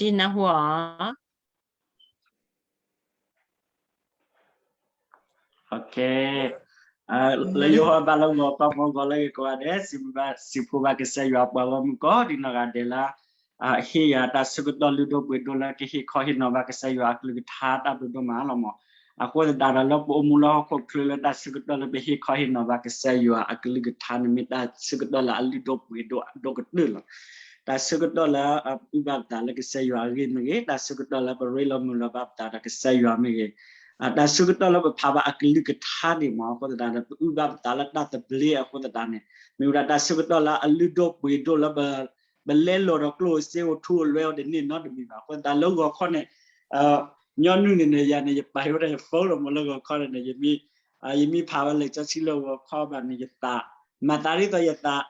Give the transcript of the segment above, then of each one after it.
စံးနၢ်ဟူအီၤ လၢယိၤဟၣ်ဘၣ်လၢဂီၤခီ မ့ၢ်ဂီၤလၢဂ့ၤကိးဂၤဒဲး စံးဘျုးဘၣ် စံးဘျုးဘၣ်ကစၢ်ယွၤပှၤဂီၢ်မုၢ်ကိးဒံးနီၢ်ဂၤဒဲးလၢ ဟ့ၣ်ယၤတၢ်ဆၢကတီၢ်လုၢ်ဒိၣ်ပှ့ၤဒိၣ်လၢကဟ့ၣ်ခီဟ့ၣ်နီၤဘၣ်ကစၢ်ယွၤအကလုၢ်ကထါတၢ်ဘျုးဒိၣ်မးလီၤမး. အဃိသတးဒီးလၢပအိၣ်မူလၢဟီၣ်ခိၣ်ချၢလၢတၢ်ဆၢကတီၢ်လၢပဟ့ၣ်ခီဟ့ၣ်နီၤဘၣ်ကစၢ်ယွၤအကလုၢ်ကထါန့ၣ် မ့ၢ်တၢ်ဆၢကတီၢ်လၢအလုၢ်ဒိၣ်ပှ့ၤဒိၣ်အဒိၣ်ကတၢၢ်လီၤ. တၢ်ဆၢကတီၢ်လၢပအုၣ်ဘၣ်ပသးလၢကစၢ်ယွၤအဂ့ၢ်မ့ၢ်ဂ့ၤ, တၢ်ဆၢကတီၢ်လၢပရ့လိာ်မုာ်လိာ်ဘၣ်ပသးဒီးကစၢ်ယွၤမ့ၢ်ဂ့ၤ, တၢ်ဆၢကတီၢ်လၢပဖးဘၣ်အကလုၢ်ကထါန့ၣ်မး အဃိသတးဒီး ပအုၣ်ဘၣ်ပသးလၢတၢ်သဘျ့အဃိသတးန့ၣ် မ့ၢ်ဝဲဒၣ်တၢ်ဆၢကတီၢ်လၢအလုၢ်ဒိၣ်ပှ့ၤဒိၣ်လၢ ပလဲလိာ်ဒီးကျိၣ်ဧိၤစ့ဧိၤထူဧိၤလွဲဧိၤတန့ၢ်နီတမံၤဘၣ်. အဃိသတးလၢဂီၤခီန့ၣ် ညီနုၢ်န့ၣ်န့ၣ် ယၤန့ၣ် ယပာ်ဟ့ဝဲဒၣ်ယ phone လီၤမး လၢဂီၤခီန့ၣ်န့ၣ် ယမ့ၢ်ဖးဝဲလဲၤကၠီဆံလၢဂီၤခီဘၣ်န့ၣ် ယသး မၤသးဒ်သိးယသး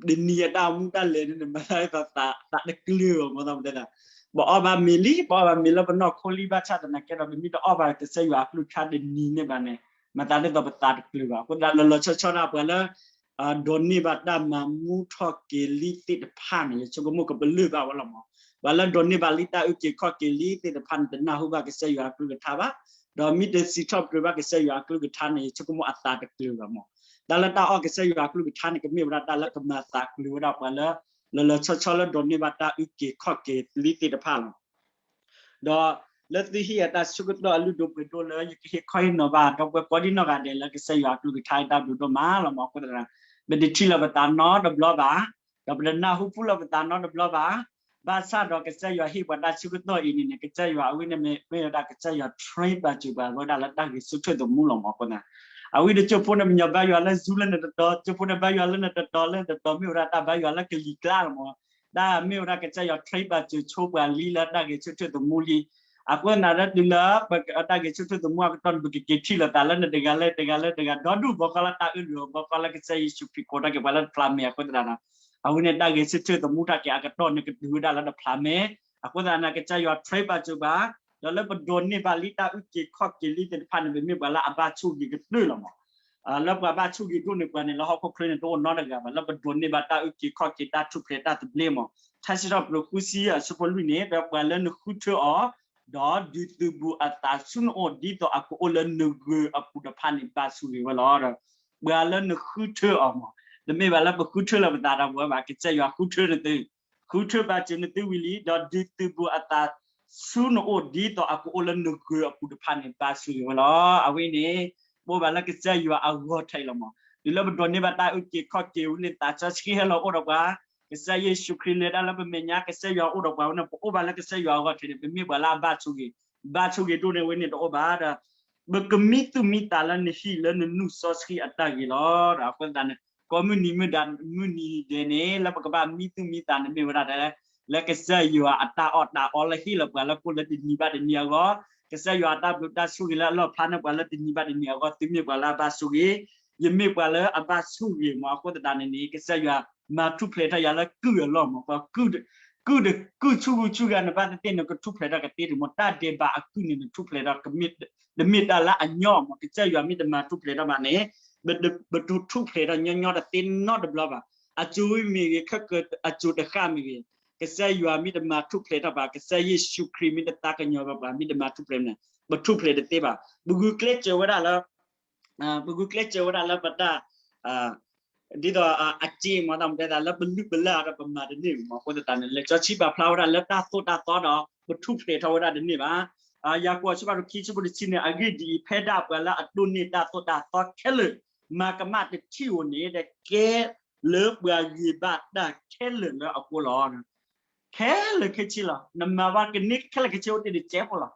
တနံၤယတၢ်အိၣ်မူတၢ်လဲၤန့ၣ်န့ၣ် မၤသးဒ်သိးသး သးတကျၢၤဘၣ်မး သးပတဲဒၣ် ပအီၣ်ဘၣ်မ့ၤလံ ပအီၣ်ဘၣ်မ့ၤလၢပနီၢ်ခိလံ ဘၣ်ဆၣ်သနာ်က့ဒီး ပမ့ၢ်တအီၣ်ဘၣ်ကစၢ်ယွၤအကလုၢ်ကထါတနံၤန့ၣ်ဘၣ်န့ၣ် မၤသးဒ်သိးပသးတကျၢၤဘၣ်. အဃိသတးလီၤလီၤဆီဆီဒၣ်ပှၤလၢ ဒိးန့ၢ်ဘၣ်တၢ်မၤမူထီၣ်က့ၤလံသ့ၣ်တဖၣ်န့ၣ် ယဆိကမိၣ်ကပလၢၢ်ဘၣ်ဝဲလီၤမး. ပှၤလၢဒိးန့ၢ်ဘၣ်လံတၢ်အုၣ်က့ၤခီၣ်က့ၤလံသ့ၣ်တဖၣ်န့ၣ် တနၢ်ဟူဘၣ်ကစၢ်ယွၤအကလုၢ်ကထါဘၣ်, ဒီးမ့ၢ်တစံးထီၣ်ပတြၢၤဘၣ်ကစၢ်ယွၤအကလုၢ်ကထါန့ၣ် ယဆိကမိၣ်အသးတကျၢၤဘၣ်မး. တၢ်လၢတၢ်အီၣ်ကစၢ်ယွၤအကလုၢ်ကထါန့ၣ် ကမ့ၢ်ဝဲဒၣ်တၢ်လၢကမၤသးကျၢၤဝဲဒၣ်ပှၤလၢ လီၤလီၤဆီဆီလၢဒိးန့ၢ်ဘၣ်တၢ်အုၣ်က့ၤခီၣ်က့ၤလံသ့ၣ်တဖၣ်လီၤ. ဒီးလၢသုဟ့ၣ်ယၤတၢ်ဆၢကတီၢ်အလုၢ်ဒိၣ်ပှ့ၤဒိၣ်လၢယကဟ့ၣ်ခီဟ့ၣ်နီၤဘၣ် ဒီပုၢ်ဝဲၢ်ကိးဒံးနီၢ်ဂၤဒဲးလၢကစၢ်ယွၤအကလုၢ်ကထါအံၤတၢ်ဘျုးဒိၣ်မးလီၤမး. အဃိသတး ပတထံၣ်လီၤပသးနီတဘျီဘၣ်, ဒီးပတနၢ်ဟူပူၤလီၤပသးနီတဘျီဘၣ်. ဘၣ်ဆၣ်ဒီးကစၢ်ယွၤဟ့ၣ်ပှၤတၢ်ဆၢကတီၢ်အံၤန့ၣ်န့ၣ် ကစၢ်ယွၤအဝဲန့ၣ်မ့ၢ်ဝဲဒၣ်ကစၢ်ယွၤ train ပာ်စၢၤပှၤဝဲဒၣ်လၢတၢ်ဂဲၤဆၢထၢၣ်သမူလီၤမး. အဃိသတး အဝဲဒီးကၠိဖိန့ၣ် ပညီဘါယွၤလၢ Zoom လၢနတတီၤ, ကၠိဖိန့ၣ်ဘါယွၤလၢနတတီၤလၢနတတီၤ မ့ၢ်ဝဲဒၣ်တၢ်ဘါယွၤလၢကလံၤကျါလီၤမး. တၢ်မ့ၢ်ဝဲဒၣ်ကစၢ်ယွၤ train ပာ်စၢၤဆိပှၤလံလၢတၢ်ဂဲၤဆၢထၢၣ်သမူလံ. အဃိသတးဒီးတုၤလၢ တၢ်ဂဲၤဆၢထၢၣ်သမူအကတီၢ်န့ၣ် ပကက့ၤထံၣ်လိာ်သးလၢနတဂၤလၢတဂၤလၢတဂၤ ဒီဒူၣ်ဘီဃီလၢတၢ်အၢၣ်လီၤ ဘီဃီလၢကစၢ်ယ့ၣ်ၡူးခရံာ်ကိးထီၣ်က့ၤပှၤလၢတဖျါမဲာ်အဃိသတးဒီး အဝဲန့ၣ်တၢ်ဂဲၤဆၢထၢၣ်သမူထီၣ်က့ၤအကတီၢ်န့ၣ် ကတုၤဝဲဒၣ်လၢတဖျါမဲာ်. အဃိသတးန့ၣ် ကစၢ်ယွၤ train ပာ်စၢၤပှၤ, ဒီးလၢပဒိးန့ၢ်ဘၣ်လံတၢ်အုၣ်က့ၤခီၣ်က့ၤလံသ့ၣ်တဖၣ်န့ၣ် ပမ့ၢ်ပှၤလၢအဘၣ်ဆိၣ်ဂ့ၤကတၢၢ်လီၤမး. လၢပှၤဘၣ်ဆိၣ်ဂ့ၤဒိၣ်န့ၢ်ပှၤန့ၣ် လၢဟီၣ်ခိၣ်ချၢန့ၣ် တအိၣ်နီတဂၤဘၣ် လၢပဒိးန့ၢ်ဘၣ်တၢ်အုၣ်က့ၤခီၣ်က့ၤတၢ်ထူၣ်ဖျဲးတၢ်သဘျ့မး. ထါစံးထီၣ်ပတြၢၤဃုဆံအဆၢဖိလွံၢ်န့ၣ် ပှၤလၢနဃုထၢအီၤ ဒီးဒုးသုးဘူးအသးဆူနအိၣ် ဒ်သိးအကအိၣ်လၢနဂၢၤအပူၤတဖၣ်န့ၣ် ဘၣ်ဆိၣ်ဂ့ၤဝဲလီၤ. ပှၤလၢနဃုထၢအီၤမး, တမ့ၢ်ဘၣ်လၢပဃုထၢလၢပသးဒီးပဝဲဘၣ် ကစၢ်ယွၤဃုထၢနသု, ဃုထၢပာ်စၢၤနသုဝံၤလံ ဒီးဒုးသုးဘူးအသးဆူနအိၣ် ဒ်သိးအကအိၣ်လၢနဂၢၤအပူၤတဖၣ်န့ၣ် ဘၣ်ဆိၣ်ဂ့ၤဝဲလီၤ. အဝဲန့ၣ် ပအိၣ်ဘၣ်လၢကစၢ်ယွၤအဂီၢ်ထဲအံၤလီၤမး. တုၤလၢပဒိးန့ၢ်ဘၣ်တၢ်အုၣ်က့ၤခီၣ်က့ၤဝံၤန့ၣ် သးစီဆှံဟဲလီၤအိၣ်ဒီးပှၤ, ကစၢ်ယ့ၣ်ၡူးခရံာ်လဲၤတၢ်လၢပမဲာ်ညါ ကစၢ်ယွၤအိၣ်ဒီးပှၤဝဲန့ၣ် ပအိၣ်ဘၣ်လၢကစၢ်ယွၤအဂီၢ်ထဲန့ၣ် ပမ့ၢ်ပှၤလၢအဘၣ်ဆိၣ်ဂ့ၤ, ဘၣ်ဆိၣ်ဂ့ၤဒိၣ်န့ၢ်ဝဲန့ၣ်တအိၣ်ဘၣ်ဒီး ပကမံသူၣ်မံသးလၢနဟံၣ်လၢနနုာ်စီဆှံအတၢ်ဂ့ၤလီၤ. အဃိသတးန့ၣ် ကိးမုၢ်နံၤမုၢ်ဒဲးန့ၣ် လၢပကဘၣ်မံသူၣ်မံသးန့ၣ်မ့ၢ်ဝဲဒၣ် လၢကစၢ်ယွၤအတၢ်အီၣ်တၢ်အီလၢဟ့ၣ်လီၤပှၤလၢကိၣ်လၢတနံၤဘၣ်တနံၤအဂီၢ်, ကစၢ်ယွၤအတၢ်ဘျုးတၢ်ဆိၣ်ဂ့ၤလၢအလီၣ်ဖျါန့ၢ်ပှၤလၢတနံၤဘၣ်တနံၤအဂီၢ် သုမ့ၢ်ပှၤလၢအဘၣ်ဆိၣ်ဂ့ၤ, ယမ့ၢ်ပှၤလၢအဘၣ်ဆိၣ်ဂ့ၤမး. အဃိသတးန့ၣ်န့ၣ် ကစၢ်ယွၤမၤထူၣ်ဖျဲးထီၣ်ယၤလၢကုၢ်အလီၢ်မး ပှၤ ကုၢ်တကုၢ်ဆူၣ်ဂူၤဆူၣ်ဂၤန့ၣ် ဘၣ်သ့ၣ်သ့ၣ်န့ၣ် ကထူၣ်ဖျဲးထီၣ်ကသ့တမး တၢ်ဒဲးဘးအကုၢ်န့ၣ် နထူၣ်ဖျဲးထီၣ် တမ့ၢ်တၢ်လၢအညီမး ကစၢ်ယွၤမ့ၢ်တမၤထူၣ်ဖျဲးထီၣ်ဘၣ်န့ၣ် ပတထူၣ်ဖျဲးထီၣ်ညီညီတသ့နီတဘျီဘၣ်. အစိၤဝံၤမ့ၢ်ဂ့ၤ ခဲကၢၤအစိၤတဃၣ်မ့ၢ်ဂ့ၤ ကစၢ်ယွၤမ့ၢ်တမၤထူၣ်ဖျဲးထီၣ်ဘၣ် ကစၢ်ယ့ၣ်ၡူးခရံာ်မ့ၢ်တသးကညီၤဘၣ်ပှၤ မ့ၢ်တမၤထူၣ်ဖျဲးန့ၣ် ပထူၣ်ဖျဲးတသ့ဘၣ်. ပဂုာ်ကျဲးစၢးဝဲဒၣ်လၢ ပဂုာ်ကျဲးစၢးဝဲဒၣ်လၢပတၢ် ဒ်သိးအစ့မး တၢ်မတဲသးလၢပလုၢ်ပလၢ်ဒီးပမၤတန့ၢ်မး အဃိသတးန့ၣ် လံာ်စီဆှံပာ်ဖျါဝဲဒၣ်လၢတၢ်သိၣ်တၢ်သီဒီး ပထူၣ်ဖျဲးထီၣ်ဝဲဒၣ်တန့ၢ်ဘၣ်. ယၤကိာ်အဆၢဖးဒိၣ်ခံဆၢဖိတဆံန့ၣ် အဂ့ၢ်ဒ်အံၤ ဖဲဒၣ်ပှၤလၢအဒိးန့ၢ်တၢ်သိၣ်တၢ်သီခဲလၢာ် မၤကမၣ်တထံၣ်ဧိၤန့ၣ် ဒီးကဲလၢပှၤဂ့ၤဘၣ်တၢ်ခဲလၢာ်လၢအဃိလီၤ. ခဲလၢာ်ခဲဆ့လီၤ. နမၤဘၣ်ကန့ၢ်ခဲလၢာ်ခဲဆ့အိၣ်တ့ၢ်တစဲးဖိလီၤ.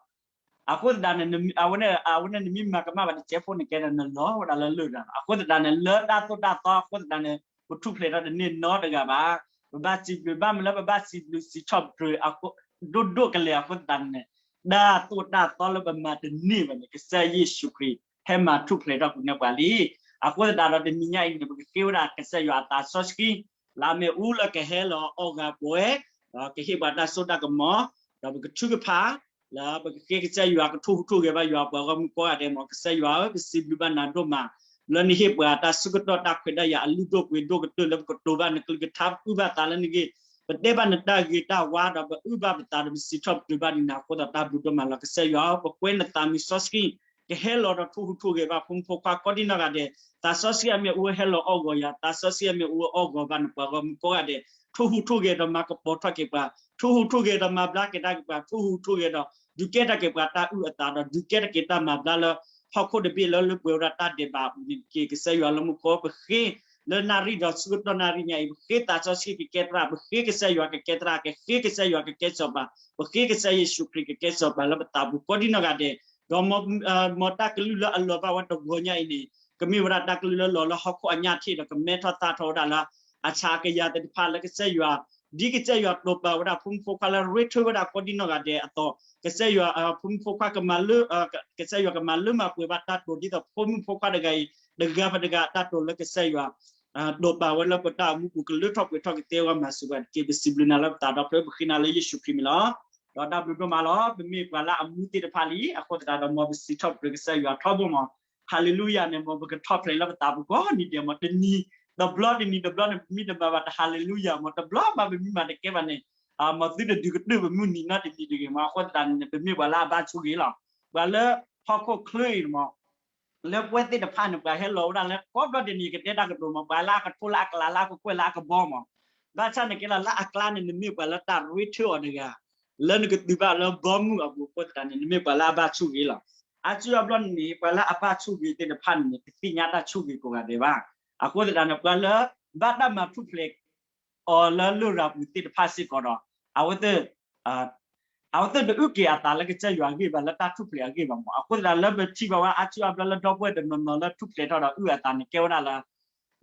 အဃိသတးန့ၣ် အဝဲန့ၣ် အဝဲန့ၣ်နမ့ၢ်မၤကမၣ်ဘၣ်တစဲးဖိန့ၣ် ကဲဒီးနလီၤဝဲဒၣ်လၢလၢၢ်တၢ်လီၤ. အဃိသတးန့ၣ် လၢတၢ်သိၣ်တၢ်သီအဃိသတးန့ၣ် ပထူၣ်ဖျဲးထီၣ်တန့ၢ်နီတဂၤဘၣ်. ပဘၣ်စံးဘျုးဘၣ်မနုၤလၢပဘၣ်စံးဘျုးစံးထီၣ်ပတြၢၤအဃိ ဒိၣ်ဒိၣ်ကလဲာ်အဃိသတးန့ၣ် တၢ်သိၣ်တၢ်သီလၢပမၤတန့ၢ်ဘၣ်န့ၣ် ကစၢ်ယ့ၣ်ၡူးခရံာ်ဟဲမၤထူၣ်ဖျဲးထီၣ်ကွံာ်န့ၢ်ပှၤလံ. အဃိသတးဒီးတနံၤညါအံၤန့ၣ် ပကဃ့ဝဲဒၣ်ကစၢ်ယွၤအသးစီဆှံ လၢအမ့ၣ်အူလၢကဟဲလီၤအီၣ်ဂၤပှဲၤ ဒီးကဟ့ၣ်ပှၤတၢ်စိတၢ်ကမီၤ ဒီးပကထုကဖၣ် လၢပကဃ့ကစၢ်ယွၤကထိၣ်ဟူးထိၣ်ဂဲၤဘၣ်ယွၤပှၤဂီၢ်မုၢ်ကိးဂၤဒဲးမး ကစၢ်ယွၤဧၢ ပစံးဘျုးဘၣ်နၤဒိၣ်မး လၢနဟ့ၣ်ပှၤတၢ်ဆၢကတီၢ်တၢ်ခွဲးတၢ်ယာ်အလုၢ်ဒိၣ်ပှ့ၤဒိၣ်ကတၢၢ်လၢပကတိၤဘၣ်နကလုၢ်ကထါ ပအုၣ်ဘၣ်သးလၢနဂ့ၢ် ပတဲဘၣ်နတၢ်ဂ့ၤတၢ်ဝါဒီး ပအုၣ်ဘၣ်ပသးဒီး ပစံးထီၣ်ပတြၢၤဘၣ်ဒ်နၤအဃိသတး တၢ်ဘျုးဒိၣ်မးလီၤ. ကစၢ်ယွၤဧၢ, ပကွဲနသးမုာ်စီဆှံ ကဟဲလီၤဒီးထိၣ်ဟူးထိၣ်ဂဲၤဘၣ်ဖိမုၣ်ဖိခွါကိးဒံနီၢ်ဂၤဒဲး, သးစီဆှံအမ့ၢ်အိၣ်ဝဲဟဲလီၤအီၣ်ဂီၤယၤ, သးစီဆှံအမ့ၢ်အိၣ်ဝဲအီၣ်ဂီၤဘၣ်နပှၤဂီၢ်မုၢ်ကိးဂၤဒဲး, ထိၣ်ဟူးထိၣ်ဂဲၤဒီးမၤကပီၤထီၣ်က့ၤပှၤ, ထိၣ်ဟူးထိၣ်ဂဲၤဒီးမၤဘျါက့ၤတၢ်က့ၤပှၤ, ထိၣ်ဟူးထိၣ်ဂဲၤဒီး ဒုးကဲထီၣ်က့ၤပှၤတၢ်အုၣ်အသးဒီး ဒုးကဲထီၣ်က့ၤတၢ်မၤဘျါလၢ ဟီၣ်ခိၣ်တဘ့ၣ်လၢလၢပှဲၤဝဲဒၣ်တၢ်ဒဲးဘးအပူၤန့ၣ်တက့ၢ်. ကစၢ်ယွၤလၢမူခိၣ် ပဃ့လၢနၣ်ရံၣ်ဒီးဆၢကတီၢ်နၣ်ရံၣ်ညါအံၤ ပဃ့သးစီဆှံကကဲသရၣ်, ပဃ့ကစၢ်ယွၤကကဲသရၣ်, ကဃ့ကစၢ်ယွၤကကဲစီၤပၤ, ပဃ့ကစၢ်ယ့ၣ်ၡူးခရံာ်ကကဲစီၤပၤလၢပသးပူၤကိးဒံနီၢ်ဂၤဒဲး, ဒီးမ်တၢ်ကလုၢ်လၢအလီၤဘၣ်ဝဲတဂီၤညါအံၤန့ၣ် ကမ့ၢ်ဝဲဒၣ်တၢ်ကလုၢ်လၢလီၤလၢဟီၣ်ခိၣ်အညၣ်ထံၣ်ဒီး ကမဲထီၣ်သၣ်ထီၣ်ဝဲဒၣ်လၢ အဆးကယၤသ့ၣ်တဖၣ်လၢကစၢ်ယွၤ, ဒ်ကစၢ်ယွၤတိာ်ပာ်ဝဲဒၣ်ဖိမုၣ်ဖိခွါလၢရ့ထၢဝဲဒၣ်ကိးဒံနီၢ်ဂၤဒဲးအသိး, ကစၢ်ယွၤ ဖိမုၣ်ဖိခွါကမၤလၢ ကစၢ်ယွၤကမၤလၢမၤပှဲၤဘၣ်တၢ်တိာ်ဒ်သိးဖိမုၣ်ဖိခွါတဂၤအံၤ တဂၤဘၣ်တဂၤအတၢ်တိာ်လၢကစၢ်ယွၤ တိာ်ပာ်ဝဲလၢပတၢ်အိၣ်မူပူၤ ကလၢထီၣ်ပှဲၤထီၣ်ကသ့ဝဲမၤစၢၤပှၤတက့ၢ်. ပစံးဘျုးနၤလၢပသးဒီဖျၢၣ် ပဃ့နၤလၢယ့ၣ်ၡူးခရံာ်မံၤလီၤ. ဒီးတၢ်ဘျုးဒိၣ်မးလီၤ. ပမ့ၢ်ပှၤလၢအမူသ့ၣ်တဖၣ်လံ အဃိသတးဒီး မ်ပစံးထီၣ်ပတြၢၤကစၢ်ယွၤထီဘိမး, ဟၤလ့လူယၤန့ၣ် မ်ပကထီၣ်ဖျဲးလၢပသးပူၤကိးနံၤဒဲးမး, တနံၤတဘျီတနံၤတဘျီန့ၣ် ပမ့ၢ်တမၤဘၣ်တဟၤလ့လူယၤမး, တဘျီမးပမ့ၢ်မၤတကဲဘၣ်န့ၣ် မ်သုတဒုးကတၢၢ်ပမုၢ်နံၤနီတနံၤတဂ့ၤမး. အဃိသတးန့ၣ် ပမ့ၢ်ပှၤလၢအဘၣ်ဆိၣ်ဂ့ၤလီၤ. ပှၤလၢဟီၣ်ခိၣ်ချၢအံၤမး လၢပှၤသ့ၣ်တဖၣ်န့ၣ် ပှၤဟဲလီၤဝဲဒၣ်လၢကိးဘျီဒဲးန့ၣ် ယကတဲတၢ်ကတိၤမး, ပှၤလၢအကထိလၢအကျါလၢအကကွဲၢ်လၢအကဘီမး, ဘၣ်ဆၣ်နကဲလီၤလၢအကျါန့ၣ် နမ့ၢ်ပှၤလၢတၢ်ရ့ထၢအီၤတဂၤ လၢနကတုၤဘၣ်လၢဘီမုၢ်အပူၤအဃိသတးန့ၣ် နမ့ၢ်ပှၤလၢအဘၣ်ဆိၣ်ဂ့ၤလီၤ. အါစုအါဘျီန့ၣ် ပှၤလၢအဘၣ်ဆိၣ်ဂ့ၤသ့ၣ်တဖၣ်န့ၣ် တသ့ၣ်ညါတၢ်ဆိၣ်ဂ့ၤကိးဂၤဒဲးဘၣ်. အဃိသတးန့ၣ် ပှၤလၢဘၣ်တၢ်မၤထူၣ်ဖျဲး အီၤလၢလရာ်ပူၤသ့ၣ်တဖၣ်စ့ၢ်ကီးဒီး အဝဲသ့ၣ် အဝဲသ့ၣ်တအုၣ်က့ၤအသးလၢကစၢ်ယွၤအဂ့ၢ်ဘၣ် လၢတၢ်ထူၣ်ဖျဲးအဂ့ၢ်ဘၣ်မး. အဃိသတးလၢပထံၣ်ဘၣ်ဝဲအါစုအါဘျီလၢဒီပုၢ်ဝဲၢ်တနီၤနီၤလၢထူၣ်ဖျဲးထီၣ်ဒီးအုၣ်အသးန့ၣ် ကဲဝဲဒၣ်လၢ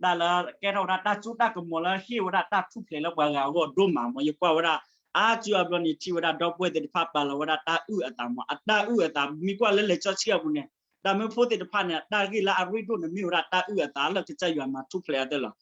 တၢ်လၢကဲထီၣ်ဝဲဒၣ်တၢ်စိတၢ်ကမီၤလၢ ဟ့ၣ်ဝဲဒၣ်တၢ်ထူၣ်ဖျဲးလၢပှၤဂၤအဂီၢ်ဒိၣ်မးမး. ယကွၢ်ဝဲဒၣ် အါစုအါဘျီန့ၣ် ထံၣ်ဝဲဒၣ်ဒီပုၢ်ဝဲၢ်သ့ၣ်တဖၣ်ပာ်လီၤဝဲဒၣ်တၢ်အုၣ်အသးမး, အတၢ်အုၣ်အသး မ့ၢ်ကွၢ်လၢလံာ်စီဆှံအပူၤန့ၣ် တၢ်မၢဖိသ့ၣ်တဖၣ်န့ၣ် အတၢ်ဂ့ၢ်လၢအရ့ဒိၣ်န့ၣ်မ့ၢ်ဝဲဒၣ်တၢ်အုၣ်အသးလၢကစၢ်ယွၤမၤထူၣ်ဖျဲးအသးလီၤ.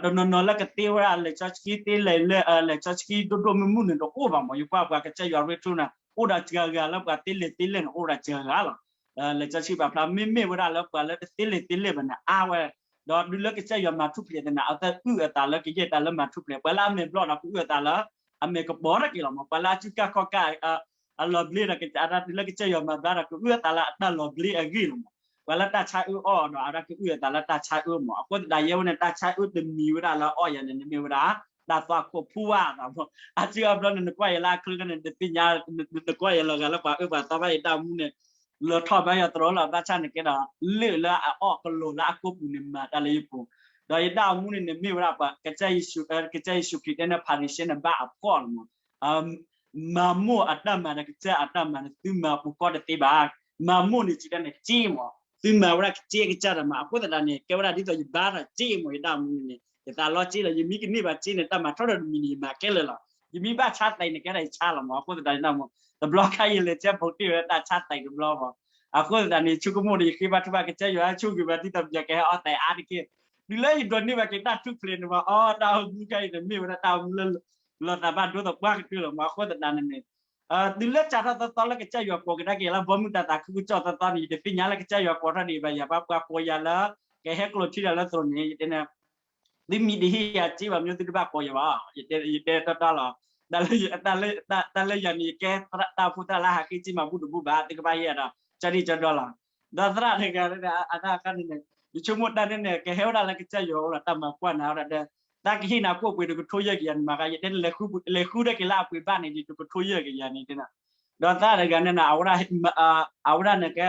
တနီၤနီၤလၢကသ့ဝဲဒၣ်လံာ်စီဆှံသ့လဲၣ်, လံာ်စီဆှံဒိၣ်ဒိၣ်မုၢ်မုၢ်န့ၣ်တအိၣ်ဘၣ်မး. ယကွၢ်ပှၤကစၢ်ယွၤရ့ထူၣ်န့ၣ် အိၣ်ဒီးစှၤဂၤလၢပှၤသ့လဲၣ်သ့လဲၣ်န့ၣ် အိၣ်ဒီးစှၤဂၤလီၤ. လံာ်စီဆှံပာ်ဖျါ မ့မ့ၢ်ဝဲဒၣ်လၢပှၤလၢတသ့လဲၣ်သ့လဲၣ်ဘၣ်န့ၣ် အါဝဲ, ဒီးဒုးလၢကစၢ်ယွၤမၤထူၣ်ဖျဲးသနာ် အဝဲသ့ၣ်အုၣ်အသးလၢကယဲၢ်တၢ်လၢမၤထူၣ်ဖျဲး, ပှၤလၢအမဲာ်ဘျီၣ်ဒီးကအုၣ်အသးလၢ အမဲာ်ကပီၤတက့ၢ်လီၤမး. ပှၤလၢအစုကၢ်ခီၣ်ကၢ် အလီၤဘျ့ဒီး ကစၢ်အတၢ်တုၤလၢကစၢ်ယွၤမၤဘျါဒီး ကအုၣ်အသးလၢအတၢ်လီၤဘျ့အဂ့ၢ်လီၤမး. ပှၤလၢတၢ်ဆါအၢအီၣ်ဒီး အဝဲဒၣ်ကအုၣ်အသးလၢတၢ်ဆါအၢမး. အဃိသတးယဲဝဲန့ၣ် တၢ်ဆါအၢတမံၤဝဲဒၣ်လၢအီၣ်ယၤန့ၣ် နမ့ၢ်ဝဲဒၣ် တၢ်သွၣ်ခိၣ်ဖူဝါအသးမး. အါစုအါဘျီန့ၣ် နကွၢ်ယၤလၢအချၢန့ၣ် နသ့ၣ်ညါ နကွၢ်ယၤလီၤဂာ်လၢပှၤအၢပှၤသီဘၣ်ယတၢ်အိၣ်မူန့ၣ် လီၤထီၣ်ဘၣ်ယသရိာ်လီၤ. ဘၣ်ဆၣ်န့ၣ်ကဲဒီး လၢၢ်လၢအအီၣ်ကလီၤလၢအကိာ်ပူၤန့ၣ် မၤတၢ်လၢယပူၤ, ဒီးယတၢ်အိၣ်မူန့ၣ်န့ၣ် မ့ၢ်ဝဲဒၣ်ပှၤ ကစၢ်ယ့ၣ်ၡူးခရံာ်တဲန့ၣ် ဖၤရံၤၡဲန့ၣ် ဘၣ်အဖှီၣ်လီၤမး. မၤမိၢ်အတၢ်မၤဒီးကစၢ်အတၢ်မၤန့ၣ် သုမၤပူၤကီၢ်တသ့ဘၣ်. မၤမိၢ်န့ၣ်စံးတၢ်န့ၣ် က့မး, သုမၤဝဲဒၣ်ကကဲကစၢ်တၢ်မၤ. အဃိသတးန့ၣ် ကဲဝဲဒၣ်ဒ်သိးယဘါထီၣ်က့မး ယတၢ်အိၣ်မူန့ၣ် ယသးလီက့လီၤ. ယမ့ၢ်ကန့ၢ်ဘၣ်က့န့ၣ် တၢ်မၤထီၣ်ဒီးတမံၤန့ၣ် ယမၤခဲလၢာ်လီၤ. ယမ့ၢ်ဘၣ်ဆါသံးန့ၣ် ကဲဒၣ်ယဆါလီၤမး. အဃိသတးန့ၣ် တဘျီခါယလဲၤကဲဘိးတ့ၢ်ဝဲဒၣ်တၢ်ဆါသံးတဘျီမး. အဃိသတးန့ၣ် ယဆိကမိၣ်ဒီး ယဃ့ဘါထုကဖၣ်ကစၢ်ယွၤ ဆိၣ်ဂ့ၤဘၣ်ဒ်သိးပယီၤကဟဲအီၣ်သံးအါတက့ၢ်. တုၤလၢယဒိးန့ၢ်ဘၣ်က့ၤတၢ်ထူၣ်ဖျဲးန့ၣ်မး အီ တၢ်အိၣ်မူခဲအံၤန့ၣ် မ့ၢ်ဝဲဒၣ်တၢ်အိၣ်မူလၢ လီၤသးဘၣ်ဒိသပှၢ်ကတၢၢ်လီၤမး. အဃိသတးန့ၣ်န့ၣ် တုၤလၢစးထီၣ်သီသီလၢကစၢ်ယွၤကိးကဒါက့ၤလၢဘီမုၢ်တၢ်သးခုကစီၣ်သီသီန့ၣ် ယတသ့ၣ်ညါလၢကစၢ်ယွၤကိးထီၣ်ဒံးဘၣ်ယၤဘၣ်. ပှၤကိးယၤလၢ ကဟဲကျိးထံဒီးလၢသရိာ်န့ၣ် ယတဲန့ၣ် သုမံၤတဟ့ၣ်ယၤစ့ဘၣ် မ့ၢ်သုတဘၣ်ကိးယၤဘၣ်. ယတဲတီတီလီၤ. တၢ်လၢယၤန့ၣ် ယကဲတၢ်အိၣ်ဖှိၣ်သရၣ်လၢဟးဃ့စ့မၤဘူၣ်တဘူၣ်ဘၣ် သုကဘၣ်ဟ့ၣ်ယၤဒီး ကၠီဒံၣ်ကၠီဒီလီၤ. ဒီးသရၣ်တဂၤန့ၣ် အတၢ်ခါန့ၣ်န့ၣ် ယဆိကမိၣ်တၢ်န့ၣ်န့ၣ် ကဟဲဝဲဒၣ်လၢကစၢ်ယွၤအိၣ်လီၤ တၢ်မၤကွၢ်နၤဝဲဒၣ်ဒီး တၢ်ကဟ့ၣ်နၤကိၣ်ပှ့ၤတကထိယဲၢ်ကယၤန့ၣ်မး ယတဲန့ၣ် လဲၤဃုဒၣ်က့ၤလၢအပှ့ၤဘၣ်န့ၣ် ဒ်တကထိယဲၢ်ကယၤန့ၣ် ဒီးသရၣ်တဂၤန့ၣ် အဝဲဒၣ်န့ၣ်ကဲ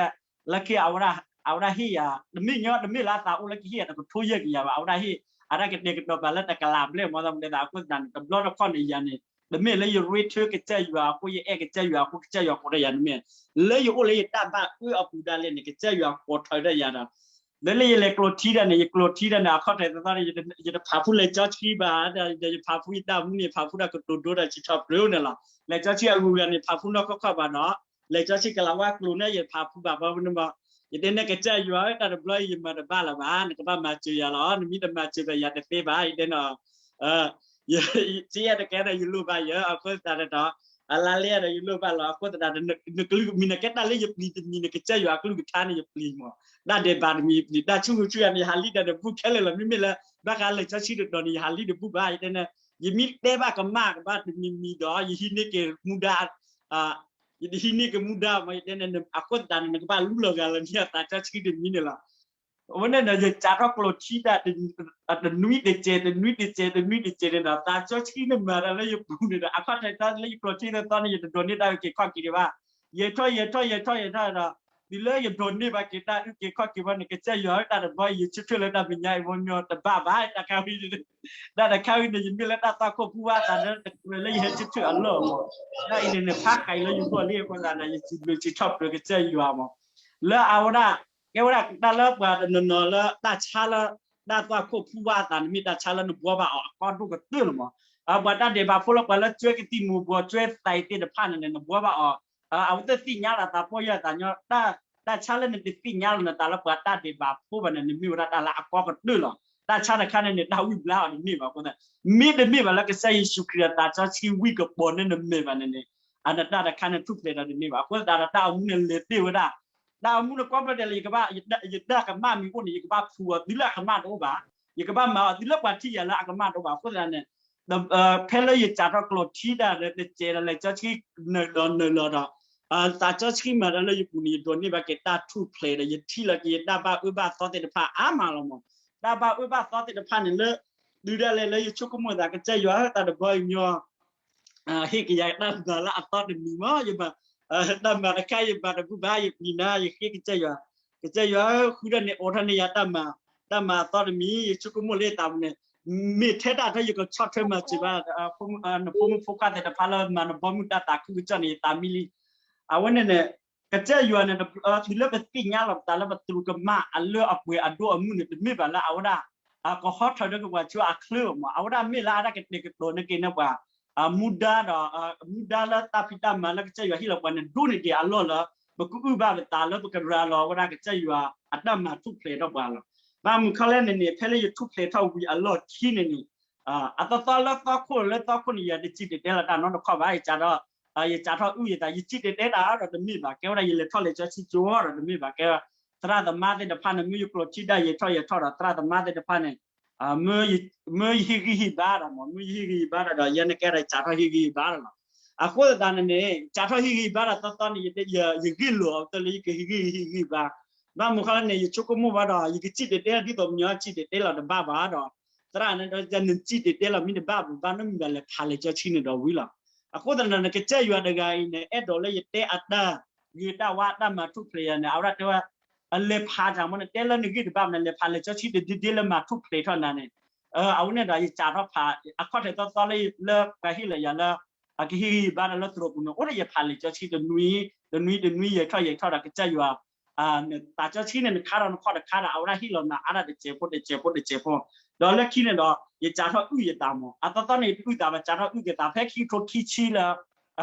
လၢခံ အဝဲဒၣ်ဟ့ၣ်ယၤ တမ့ၢ်ညီ တမ့ၢ်လၢအသးအိၣ်လၢကဟ့ၣ်ယၤတကထိယဲၢ်ကယၤဘၣ်. အဝဲဒၣ်ဟ့ၣ် အတၢ်ကတဲာ်ကတီၤပာ်လၢတကလးဘျဲၣ်မ့ၢ်သးမ့ၢ်တဲသး အဃိသတးန့ၣ် တဘျီတခီၣ်န့ၣ်ယၤန့ၣ် တမ့ၢ်လၢယရ့ထၢကစၢ်ယွၤအဃိ ယအဲၣ်ကစၢ်ယွၤအဃိ ကစၢ်ယွၤကိးထီၣ်ယၤတမ့ၢ် လၢယအိၣ်လၢယတၢ်ဘၣ်အၢအပူၤဒၣ်လဲာ်န့ၣ် ကစၢ်ယွၤကိးထီၣ်ဝဲဒၣ်ယၤဒီး လၢလၢယလဲၤကျိးထံဒၣ်န့ၣ် ယကျိးထံဒၣ်န့ၣ် အခီၣ်ထံးသီသီန့ၣ် ယတဖးဖူလံာ်စီဆှံဘၣ် ဒီးယဖးဖူယတၢ်မူန့ၣ် ဖးဖူဒီးကတိၤဒိဒီးစံးထီၣ်ပတြၢၤန့ၣ်လီၤ. လံာ်စီဆှံအဂုၤအဂၤန့ၣ် ဖးဖူနီၢ်ခီၣ်ခီၣ်ဘၣ်ဒီး လံာ်စီဆှံကလးဝါကျိာ်န့ၣ် ယဖးဖူဘၣ်ဘၣ်န့ၣ်မး ယတဲန့ၣ် ကစၢ်ယွၤဧၢ တၢ်တဘျီအံၤယမၤတဘၣ်လၢၤဘၣ် နကဘၣ်မၤစၢၤယၤလီၤ. နမ့ၢ်တမၤစၢၤဘၣ်ယၤတသ့ဘၣ် ယတဲန့ၣ် စ့ယဲၢ်တကဲဒီးယလိၣ်ဘၣ်ယၤ အဃိသတးဒီး အလါလဲဒီးယလိၣ်ဘၣ်လီၤ. အဃိသတးဒီး နကလုၢ်မံၤန့ၣ် ကဲတၢ်လၢယပျံၤတမံၤန့ၣ် ကစၢ်ယွၤအကလုၢ်ကထါန့ၣ် ယပျံၤမး တၢ်ဒဲးဘးတမံၤယပျံၤ တၢ်ဆူၣ်ဆူၣ်ယၤန့ၣ် ယဟးလံဒီးနဘူးခဲလၢာ်လီၤ. မ့မ့ၢ်လၢ ဘၣ်ဃးလံာ်စီဆှံတတီၤန့ၣ် ယဟးလံတဘူးဘၣ် ယတဲန့ၣ် ယမ့ၢ်တဲဘၣ်ကမၣ်ကဘၣ်တမံၤမံၤဒီး ယဟံးန့ၢ်က့ၤမူဒါ, ယဟံးန့ၢ်က့ၤမူဒါမ့ၢ်ယတဲန့ၣ် အဃိသတးန့ၣ် နကဘၣ်လူလီၤဂာ်လၢနသးစီဆှံတမံၤန့ၣ်လီၤ. အဝဲန့ၣ်ဒီး ယစးထီၣ်ကျိးထံတၢ် တနွံတစဲး တနွံတစဲး တနွံတစဲးန့ၣ်ဒီး သးစီဆှံန့ၣ်မၤတၢ်လၢယပူၤန့ၣ်ဒီး အခီၣ်ထံးသီလၢယကျိးထံသီန့ၣ် ယတဒိးန့ၢ်တၢ်အုၣ်က့ၤခီၣ်က့ၤဒံးဘၣ်. ယဲထီၣ်ယဲထီၣ်ယဲထီၣ်ယဲထီၣ်ဒီး တုၤလၢယဒိးန့ၢ်ဘၣ်က့ၤတၢ်အုၣ်က့ၤခီၣ်က့ၤဘၣ်န့ၣ် ကစၢ်ယွၤဧၢ တၢ်တဘီအံၤ ယဆၢထၢၣ်လၢတၢ်မဲာ်ညါအံၤ ဝဲမ့ၢ်တဘၣ်ဘၣ် တၢ်ခါဝံၤ တၢ်တခါဝံၤန့ၣ် ယမ့ၢ်လၢတၢ်သွၣ်ခိၣ်ဖုဝါသးဒီး တကြၢးလၢယဟဲဆၢထၢၣ်အလီၢ်မး. တၢ်အံၤန့ၣ်န့ၣ် ဖးဃးအံၤလၢယဂီၢ်လံအဃိသတးဒီး ယစံးဘျုးစံးထီၣ်ပတြၢၤကစၢ်ယွၤမး. လၢအဝဲဒၣ် ကဲဝဲဒၣ်တၢ်လၢပှၤတနီၤနီၤလၢတၢ်ဆါလၢ တၢ်သွၣ်ခိၣ်ဖုဝါအသးန့ၣ် မ့ၢ်တၢ်ဆါလၢနဘှီဘၣ်အီၤအကီဒိၣ်ကတၢၢ်လီၤမး. ပှၤတၢ်ဒဲးဘးဖိလၢပှၤလၢကၠွဲကသံၣ်မူၤဘှီး ကၠွဲသးအံၤသ့ၣ်တဖၣ်န့ၣ်န့ၣ် နဘှီဘၣ်အီၤ အဝဲသ့ၣ်သ့ၣ်ညါလီၤသးပီၢ်ယၢ်သးညီ, တၢ်ဆါလၢနတသ့ၣ်ညါလီၤနသးလၢပှၤတၢ်ဒဲးဘးဖိဘၣ်န့ၣ် နမ့ၢ်ဝဲဒၣ်တၢ်လၢအကီကတၢၢ်လီၤ. တၢ်ဆါတခါန့ၣ်န့ၣ် တၢ်ဝံၣ်ဘျါအီၤတန့ၢ်ဘၣ်အဃိသတး မ့တမ့ၢ်ဘၣ်လၢကစၢ်ယ့ၣ်ၡူးခရံာ်အသးစီဆှံဝံၣ်ကပီၤန့ၢ်နမဲာ်ဘၣ်န့ၣ်န့ၣ် အနတၢ်တခါန့ၣ်ထူၣ်ဖျဲးဒီးတန့ၢ်ဘၣ်. အဃိသတးဒီးတၢ်အိၣ်မူန့ၣ်လဲၤတ့ၢ်ဝဲဒၣ် တၢ်အိၣ်မူန့ၣ်ကီဖျိဒဲးလၢ ယကဘၣ် ယတၢ်ကမၣ်မ့ၢ်အိၣ်န့ၣ် ယကဘၣ်ဖှူအီၤတုၤလၢအကမၣ်တအိၣ်ဘၣ်, ယကဘၣ်မၤအီၤတုၤလၢပှၤထံၣ်ယၤလၢအကမၣ်တအိၣ်ဘၣ်. အဃိသတးန့ၣ် ဖဲလၢယစးထီၣ်ကျိးထံတၢ်ဒီး တစဲးဒီး လဲၤစီဆှံနၢၤလီၤနၢၤလီၤဒီး သးစီဆှံမၤတၢ်လၢယပူၤန့ၣ် ယဒိးန့ၢ်ဘၣ်က့ၤတၢ်ထူၣ်ဖျဲးဒီး ယထံၣ်လီၤက့ၤယတၢ်ဘၣ်အၢဘၣ်သီသ့ၣ်တဖၣ်အါမးလီၤမး. တၢ်ဘၣ်အၢဘၣ်သီသ့ၣ်တဖၣ်န့ၣ်လၢ တုၤဒၣ်လဲာ်လၢယဆိကမိၣ်သး ကစၢ်ယွၤဧၢ တၢ်တဘီအံၤမ့ၢ် ဟ့ၣ်က့ၤယၤတၢ်မၤလၢအသီတမံၤမး, ယမၤ တၢ်မၤတခါယဘၣ်တဘူၣ်ဘၣ် ယပျံၤနၤ ယဃ့ကစၢ်ယွၤ, ကစၢ်ယွၤဧၢ ဃုထီၣ်န့ၣ် အိးထီၣ်န့ၢ်ယၤတၢ်မၤ, တၢ်မၤအသီတမံၤ ယဆိကမိၣ်လၢယသးပူၤန့ၣ် မ့ၢ်ထဲတၢ်ထီၣ်ယကဆီၣ်ထွဲမၤစၢၤဘၣ် နဖိမုၣ်ဖိခွါသ့ၣ်တဖၣ်လၢမၤနဘီမုၢ်တၢ်သးခုကစီၣ်န့ၣ် ယသးမံလံ. အဝဲန့ၣ်န့ၣ် ကစၢ်ယွၤန့ၣ် တုၤလၢပသ့ၣ်ညါလီၤပသးလၢပသရူးကမၣ်အလၢအပှဲၤအဒိၣ်အမုၢ်န့ၣ် တမ့ၢ်ဘၣ်လၢအဝဲဒၣ် ကဟီထီၣ်ဒၢကပှၤဆူအချၢမး, အဝဲဒၣ်မ့ၢ်လၢအတၢ်ကတဲာ်ကတီၤန့ၢ်က့ၤန့ၢ်ပှၤ မူဒါဒီး မူဒါလၢတၢ်ဖံးတၢ်မၤလၢကစၢ်ယွၤဟ့ၣ်လီၤပှၤန့ၣ် ဒိၣ်န့ၢ်က့ၤအလီၢ်လၢ ပကအုၣ်ဘၣ်ပသးလၢပကရၤလီၤဝဲဒၣ်ကစၢ်ယွၤအတၢ်မၤထူၣ်ဖျဲးထီၣ်ပှၤလီၤ. ဘၣ်မနုၤလဲၣ်န့ၣ်န့ၣ် ဖဲလၢယထူၣ်ဖျဲးထီၣ်ဝံၤအလီၢ်ခံန့ၣ်န့ၣ် အသီသီလၢသီခိၣ်လၢသီခိၣ်န့ၣ် ယတစံၣ်တဲၤတဲလီၤတၢ်နီတခီၣ်ဘၣ်, ယစးထီၣ် ယစးထီၣ်အုၣ်ယသး ယစံၣ်တဲၤတဲတၢ်ဒီးတမ့ၢ်ဘၣ်, ကဲဝဲဒၣ်ယလဲၤထီၣ်လဲၤစီဆှံကၠိဒီးတမ့ၢ်ဘၣ်, ကဲဝဲ သရၣ်သမါသ့ၣ်တဖၣ်န့ၣ် မ့ၢ်ယကျိးထံတၢ်ယဲၤထီၣ်ယဲၤထီၣ်ဒီး သရၣ်သမါသ့ၣ်တဖၣ်န့ၣ် မ့ၢ်ယဟ့ၣ်ဂံၢ်ဟ့ၣ်ဘါဒီးမ့ၢ်ယဟ့ၣ်ဂံၢ်ဟ့ၣ်ဘါဒီး ယဲန့ၣ်ကဲဒီးယစးထီၣ်ဟ့ၣ်ဂံၢ်ဟ့ၣ်ဘါဒီးလီၤ. အဃိသတးန့ၣ်န့ၣ် စးထီၣ်ဟ့ၣ်ဂံၢ်ဟ့ၣ်ဘါဒီးသီသီန့ၣ် ယဂ့ၢ်လိာ်အီၤတလၢယကဟ့ၣ်ဂံၢ်ဟ့ၣ်ဂံၢ်ဘါ, ဘၣ်မနုၤဃီလဲၣ်န့ၣ် ယဆိကမိၣ်ဘၣ်ဒီး ယကစံၣ်တဲၤတဲဒ်သိးပညီစံၣ်တဲၤတဲလီၤတဘၣ်ဘၣ်ဒီး သရၣ်န့ၣ်ဒီး နစံၣ်တဲၤတဲလီၤမ့ၢ်တဘၣ်ဘၣ် ဘၣ်နီတမံၤဘၣ်လဲၤဖးလဲၤစီဆှံန့ၣ်ဒီးဝံၤလီၤ. အဃိသတးန့ၣ် ကစၢ်ယွၤတဂၤအံၤန့ၣ် အဲၣ်ဒိးလၢယတဲအတၢ်ဂ့ၤတၢ်ဝါအတၢ်မၤထူၣ်ဖျဲးယၤန့ၣ် အဝဲဒၣ်တဲဝဲ အလဲၤဖးတၢ်မ့ၢ်န့ၣ် တဲလၢနဂ့ၢ်တဘၣ်မ့ၢ်န့ၣ် လဲၤဖးလဲၤစီဆှံတဒ့ဒ့လၢမၤထူၣ်ဖျဲးထီၣ်နၤန့ၣ် အဝဲန့ၣ်ဒီးယစးထီၣ်ဖး အခီၣ်ထံးသီသီလၢပှၤဟ့ၣ်လီၤယၤလၢ အကဟ့ၣ်ဂံၢ်ဟ့ၣ်ဘါဒီးလၢသရိာ်ပူၤန့ၣ် အိၣ်ဒီးယဖးလဲၤစီဆှံတနွံ တနွံတနွံယဲၤထီၣ်ယဲၤထီၣ်ဒီးကစၢ်ယွၤ သးစီဆှံန့ၣ်နခါဒီးနခီၣ်တခါဒီး အဝဲဒၣ်ဟ့ၣ်လီၤနၤအါဒၣ်တစဲးဖိတစဲးဖိတစဲးဖိ, ဒီးလၢခံန့ၣ်ဒီး ယစးထီၣ်အုၣ်ယသးမး အသီသီန့ၣ် ယတအုၣ်သးဘၣ် စးထီၣ်အုၣ်က့ၤသး ဖဲခံကထိခံဆံလၢ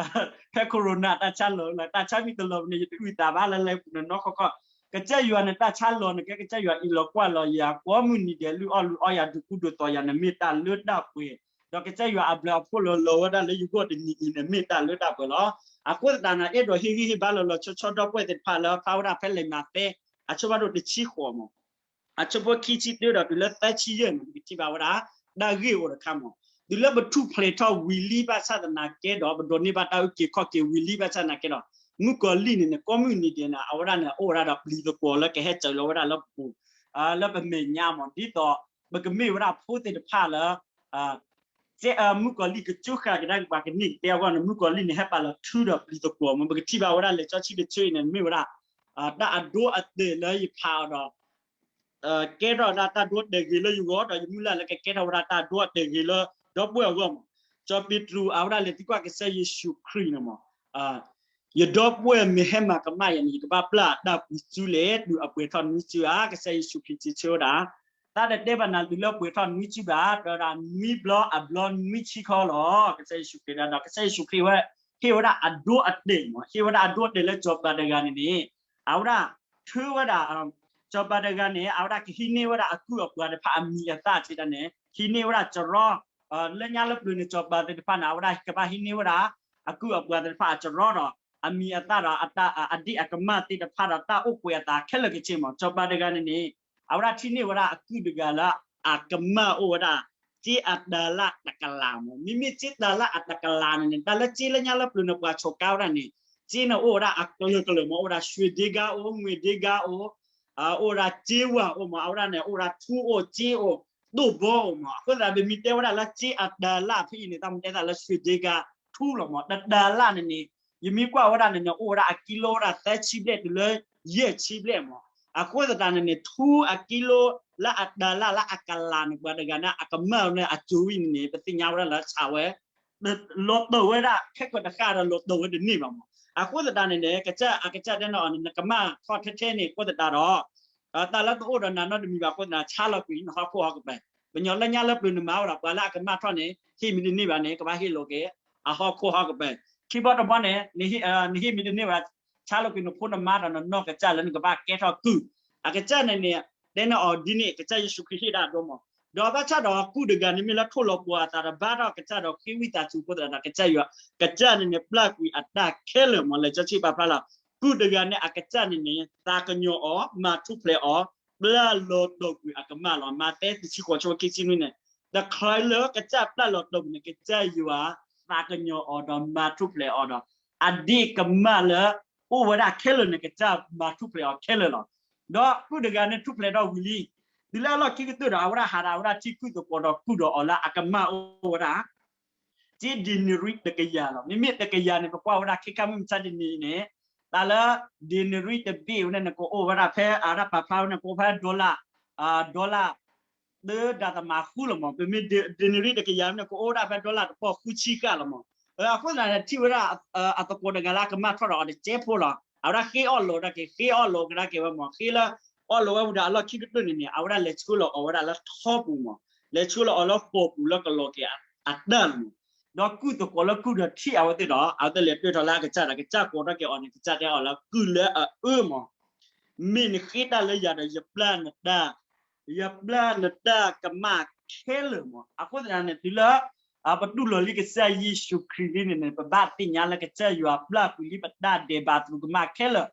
ဖဲ corona တၢ်ဆါလီၤလၢ တၢ်ဆါမ့ၢ်တလီၤန့ၣ် ယတအုၣ်သးဘၣ်လၢလဲၤပူၤန့ၣ်နီၢ်ခီခီ, ကစၢ်ယွၤန့ၣ် တၢ်ဆါလီၤန့ၣ် ကဲကစၢ်ယွၤအံးလီၤကွၢ်လီၤယၤ ကိးမုၢ်နံၤဒဲး လုၢ်အီၣ်လုၢ်အီယၤ ဒုးကူဒုးသိးယၤန့ၣ် မ့ၢ်တၢ်လၢတၢ်ပှဲၤ, ဒီးကစၢ်ယွၤအဘျုးအဖှိၣ်လီၤလီၤဝဲဒၣ်လၢယဂီၢ်တနံၤအံၤန့ၣ် မ့ၢ်တၢ်လၢတၢ်ပှဲၤလီၤ. အဃိသတးန့ၣ် အဲၣ်ဒိးဟ့ၣ်ဂံၢ်ဟ့ၣ်ဘါလီၤလီၤဆီဆီဒီပုၢ်ဝဲၢ်သ့ၣ်တဖၣ်လၢဖျါဝဲဒၣ်ဖဲလံာ်မးသဲ အဆၢဖးဒိၣ်တဆံဃိးမး အဆၢဖိခံဆံတၢဒီးတုၤလၢသၢဆံယဲၢ်န့ၣ် ပကထံၣ်ဘၣ်ဝဲဒၣ် တၢ်ဂ့ၢ်အိၣ်တခါမး, တုၤလၢပထူၣ်ဖျဲးထီၣ်ဝံၤလံဘၣ်ဆၣ်သနာ်က့ဒီး ပဒိးန့ၢ်ဘၣ်တၢ်အုၣ်က့ၤခီၣ်က့ၤဝံၤလံဘၣ်ဆၣ်သနာ်က့ဒီး မုၣ်ကီၤလံၢ်န့ၣ်န့ၣ် ကိးမုၢ်နံၤဒဲးန့ၣ် အဝဲဒၣ်န့ၣ် အိၣ်ဝဲဒၣ်ဒီးပျံၤသကွီၤလၢကဟဲစၢၤလီၤဝဲဒၣ်လၢပပူၤ လၢပမဲာ်ညါမး ဒ်သိး ပကမ့ၢ်ဝဲဒၣ်ဖိသ့ၣ်တဖၣ်လၢ မုၣ်ကီၤလံၢ်ကစၢဃာ်ကဒါက့ၤပှၤကန့ၢ်ကတဲအဂီၢ်န့ၣ် မုၣ်ကီၤလံၢ်န့ၣ် ဟဲပာ်လီၤထုဒီးပျံၤသကွီၤမး ပကထံၣ်ဘၣ်ဝဲဒၣ်လံာ်စီဆှံတဆၢအံၤန့ၣ် မ့ၢ်ဝဲဒၣ် တၢ်အဒိအတဲာ်လၢယဖးအီၤဒီး ကဲထီၣ်ဝဲဒၣ်တၢ်ဒိတဲာ်ဂ့ၤလၢယဂီၢ် ဒီးယမုၢ်လၢ်လၢကကဲထီၣ်ဝဲဒၣ်တၢ်ဒိတဲာ်ဂ့ၤလၢဒီပုၢ်ဝဲၢ်အဂီၢ်မး, စီၤပ့းတရူးအဝဲဒၣ်လဲၤသံကွၢ်ကစၢ်ယ့ၣ်ၡူးခရံာ်န့ၣ်မး ယဒီပုၢ်ဝဲၢ်မ့ၢ်ဟဲမၤကမၣ်ယၤန့ၣ် ယကဘၣ်ပျၢ်အတၢ်ပှ့ၤစုလဲၣ် တုၤအပှဲၤထီၣ်နွံစုဧါ, ကစၢ်ယ့ၣ်ၡူးခရံာ်စံးဆၢဝဲဒၣ်, တၢ်တတဲဘၣ်နၤတုၤလၢပှဲၤထီၣ်နွံစုဘၣ်, ဒီးနွံဘျီအဘျီနွံဆံခီလီၤ. ကစၢ်ယ့ၣ်ၡူးခရံာ်ဒီး ကစၢ်ယ့ၣ်ၡူးခရံာ်ဝဲ ဟ့ၣ်ဝဲဒၣ်အဒိအတဲာ်မး, ဟ့ၣ်ဝဲဒၣ်အဒိအတဲာ်လၢစီၤပၤတဂၤန့ၣ်န့ၣ် အဝဲဒၣ်ထုဝဲဒၣ် စီၤပၤတဂၤန့ၣ် အဝဲဒၣ်ကဟံးန့ၢ်ဝဲဒၣ်အကုၢ်အပှၤသ့ၣ်တဖၣ်အမံၤအသၣ်စံးတၢ်န့ၣ် ဟံးန့ၢ်ဝဲဒၣ်စရီ လၢညါလၢပျၢၤန့ၣ် စီၤပၤသ့ၣ်တဖၣ်န့ၣ် အဝဲဒၣ်ကဘၣ်ဟံးန့ၢ်ဝဲဒၣ် အကုၢ်အပှၤသ့ၣ်တဖၣ်အစရီဒီး အမံၤအသၣ်ဒီး အဒ့ၣ်အကမၢ်သ့ၣ်တဖၣ်ဒီး တၢ်အိၣ်ကွဲးအသးခဲလၢာ်ခဲဆ့မး. စီၤပၤတဂၤန့ၣ်န့ၣ် အဝဲဒၣ်ထံၣ်န့ၢ်ဝဲဒၣ်အကုၢ်တဂၤလၢအကမၢ်အိၣ်ဝဲဒၣ် စ့အတၤလၣ်တကလးမး. မ့မ့ၢ်စ့တၤလၣ်အတကလးန့ၣ်န့ၣ် တၢ်လၢစ့လၢညါလၢပျၢၤန့ၣ် ပှၤဆိးကါဝဲဒၣ်န့ၣ် စ့န့ၣ်အိၣ်ဝဲဒၣ်အကလုာ်ကလုာ်မး, အိၣ်ဝဲဒၣ် ရွှေဒ့ဂါ အိၣ်, ငွေဒ့ဂါ အိၣ်, အိၣ်ဝဲဒၣ်စ့ဝါအိၣ်မး, အဝဲဒၣ်န့ၣ် အိၣ်ဝဲဒၣ်ထူအိၣ်, စ့အိၣ်, ဒိၣ်ဘီအိၣ်မး. အဃိသတး ပမ့ၢ်တဲဝဲဒၣ်လၢစ့အတၤလၣ်ဖဲအံၤန့ၣ် တၢ်မ့ၢ်တဲသးလၢ ရွှေဒ့ဂါ ထူလီၤမး. တတၤလၣ်န့ၣ်န့ၣ် ယမ့ၢ်ကွၢ်ဝဲဒၣ်န့ၣ်န့ၣ် အိၣ်ဝဲဒၣ်အကံလိဝဲဒၣ်သၢဆံဘျဲၣ်တုၤလၢယဲၢ်ဆံဘျဲၣ်မး. အဃိသတးန့ၣ်န့ၣ် ထူအကံလိလၢအတၤလၣ်လၢအကလးန့ၣ် ပှၤတဂၤန့ၣ် အကမၢ်န့ၣ်အစိၤဝံၤန့ၣ်န့ၣ် ပသ့ၣ်ညါဝဲဒၣ်လၢဆးဝဲ လီၤတၢၢ်ဝဲဒၣ် ခဲကတဃၣ်ဒီးလီၤတၢၢ်ဝဲတန့ၢ်ဘၣ်မး. အဃိသတးန့ၣ်န့ၣ် ကစၢ်အကစၢ်တဲန့ၣ်အီၤန့ၣ် နကမၢ်ထီၣ်ထဲထဲန့ၣ် အဃိသတးဒီး တၢ်လၢတအိၣ်ဒီးနၤနီတမံၤဘၣ်အဃိသတး ဆါလီၤကွံာ်နဟီၣ်ခိၣ်ဟီၣ်ကပၤ. ပှၤကညီလၢညါလၢပျၢၤန့ၣ်မၤဝဲဒီး ပှၤလၢအကမၢ်ထီၣ်န့ၣ် ဟ့ၣ်မ့ၢ်တန့ၢ်ဘၣ်န့ၣ် ကဘၣ်ဟ့ၣ်လိာ်က့ၤ အဟီၣ်ခိၣ်ဟီၣ်ကပၤ. ခံဘီတဘီန့ၣ် နဟ့ၣ်မ့ၢ်တန့ၢ်ဘၣ် ဆါလီၤကွံာ်နဖိနမါဒီးနနီၢ်ကစၢ်လၢနကဘၣ်ကဲထီၣ်ကုၢ်. အကစၢ်န့ၣ်န့ၣ် တဲန့ၣ်အီၤဒ်န့ၣ် ကစၢ်ယ့ၣ်ၡူးခရံာ်ဟ့ၣ်ဒၣ်အဒိမး. ဒီးဘၣ်ဆၣ်ဒီးကုၢ်တဂၤန့ၣ်မ့ၢ်လၢထိၣ်လီၤပှီၤအသးဒီးဘါထီၣ်ကစၢ်ဒီးဃ့ဝံသးစူၤအဃိသတးဒီး ကစၢ်ယွၤ ကစၢ်န့ၣ်န့ၣ် ပျၢ်ကွံာ်အတၢ်ခဲလၢာ်မး. လံာ်စီဆှံပာ်ဖျါလီၤ ကုၢ်တဂၤန့ၣ် အကစၢ်န့ၣ်န့ၣ် သးကညီၤအီၤ မၤထူၣ်ဖျဲးအီၤ ပျၢ်လီၤတီၤကွံာ်အကမၢ်လီၤ. မးသဲတဆံဃိး ဆၢဖိခံဆံနွံန့ၣ် တချုးလၢကစၢ်ပျၢ်လီၤတီၤကွံာ်န့ၣ် ကစၢ်ယွၤ သးကညီၤအီၤဒီးမၤထူၣ်ဖျဲးအီၤဒီး အဒ့ၣ်ကမၢ်လၢ အိၣ်ဝဲဒၣ်ခဲလၢာ်န့ၣ် ကစၢ်မၤထူၣ်ဖျဲးအီၤခဲလၢာ်လီၤ. ဒီးကုၢ်တဂၤန့ၣ်ထူၣ်ဖျဲးထီၣ်ဝံၤလံ တုၤလၢအလီၢ်ခံကတၢၢ်ဒီး အဝဲဒၣ်ဟးဒီးအဝဲဒၣ်ထံၣ်ကုၢ်သကိးဒီးကုၢ်ဒီးအီၤလၢအကမၢ်အိၣ်ဝဲဒၣ် စ့ဒ့နရံၣ်တကယၤလီၤ. မ့မ့ၢ်တကယၤန့ၣ် ပကွၢ်ဝဲဒၣ်ခဲခါမုၢ်မဆါတနံၤအံၤန့ၣ် တၢ်လၢ ဒ့နရံၣ်တဘ့ၣ်ဝဲန့ၣ်န့ၣ် ကအိၣ်ဝဲဒၣ်ဖဲ အဝဲဒၣ်ပာ်ဖျါဝဲန့ၣ် ကအိၣ်ဖဲ dollar dollar သၢဒသမးဃုလီၤမး. ပမ့ၢ်ဒ့နရံၣ်တကယၤန့ၣ် ကအိၣ်ဝဲဒၣ်ဖဲ dollar တပီၢ်ဃုဆံဃၣ်လီၤမး. အဃိသတးန့ၣ် ထံၣ်ဝဲဒၣ် အသကိးတဂၤလၢအကမၢ်ထီၣ်ဒီးအီၤတစဲးဖိလီၤ. အဝဲဒၣ်ဃ့အီၣ်လိာ်ကဒါက့ၤ ဃ့အီၣ်လိာ်ကဒါက့ၤဝဲမး. ဃ့လၢ အီၣ်လိာ်ဝဲဝံၤဒီးအလီၢ်ခံကတၢၢ်န့ၣ်န့ၣ် အဝဲဒၣ်လဲၤဆှၢလီၤအီၤဝဲဒၣ်လၢထီပူၤမး. လဲၤဆှၢလီၤအီၤလၢဃိာ်ပူၤလၢကလီၤက့ၤအတၢ်လီၤမး. ဒီးကုၢ်သကိးလၢကုၢ်ဒီးထံၣ်အဝဲသ့ၣ်ဒီး အဝဲသ့ၣ်လဲၤတဲထီၣ်လၢအကစၢ်ဒီး ကစၢ်ကိးထီၣ်က့ၤအီၤန့ၣ် ကစၢ်တဲအီၤလၢကုၢ်လၢအအၢမး မ့ၢ်နဃ့တၢ်လၢယၤဒီး ယပျၢ်နတၢ်, ယပျၢ်နတၢ်ကမၣ်ခဲလၢာ်မး. အဃိသတးန့ၣ် တုၤလၢ ပတူၢ်လိာ်လံကစၢ်ယ့ၣ်ၡူးခရံာ်လံန့ၣ်န့ၣ် ပဘၣ်သ့ၣ်ညါလၢကစၢ်ယွၤပျၢ်ကွံာ်လံပတၢ်ဒဲးဘးသရူးကမၣ်ခဲလၢာ်,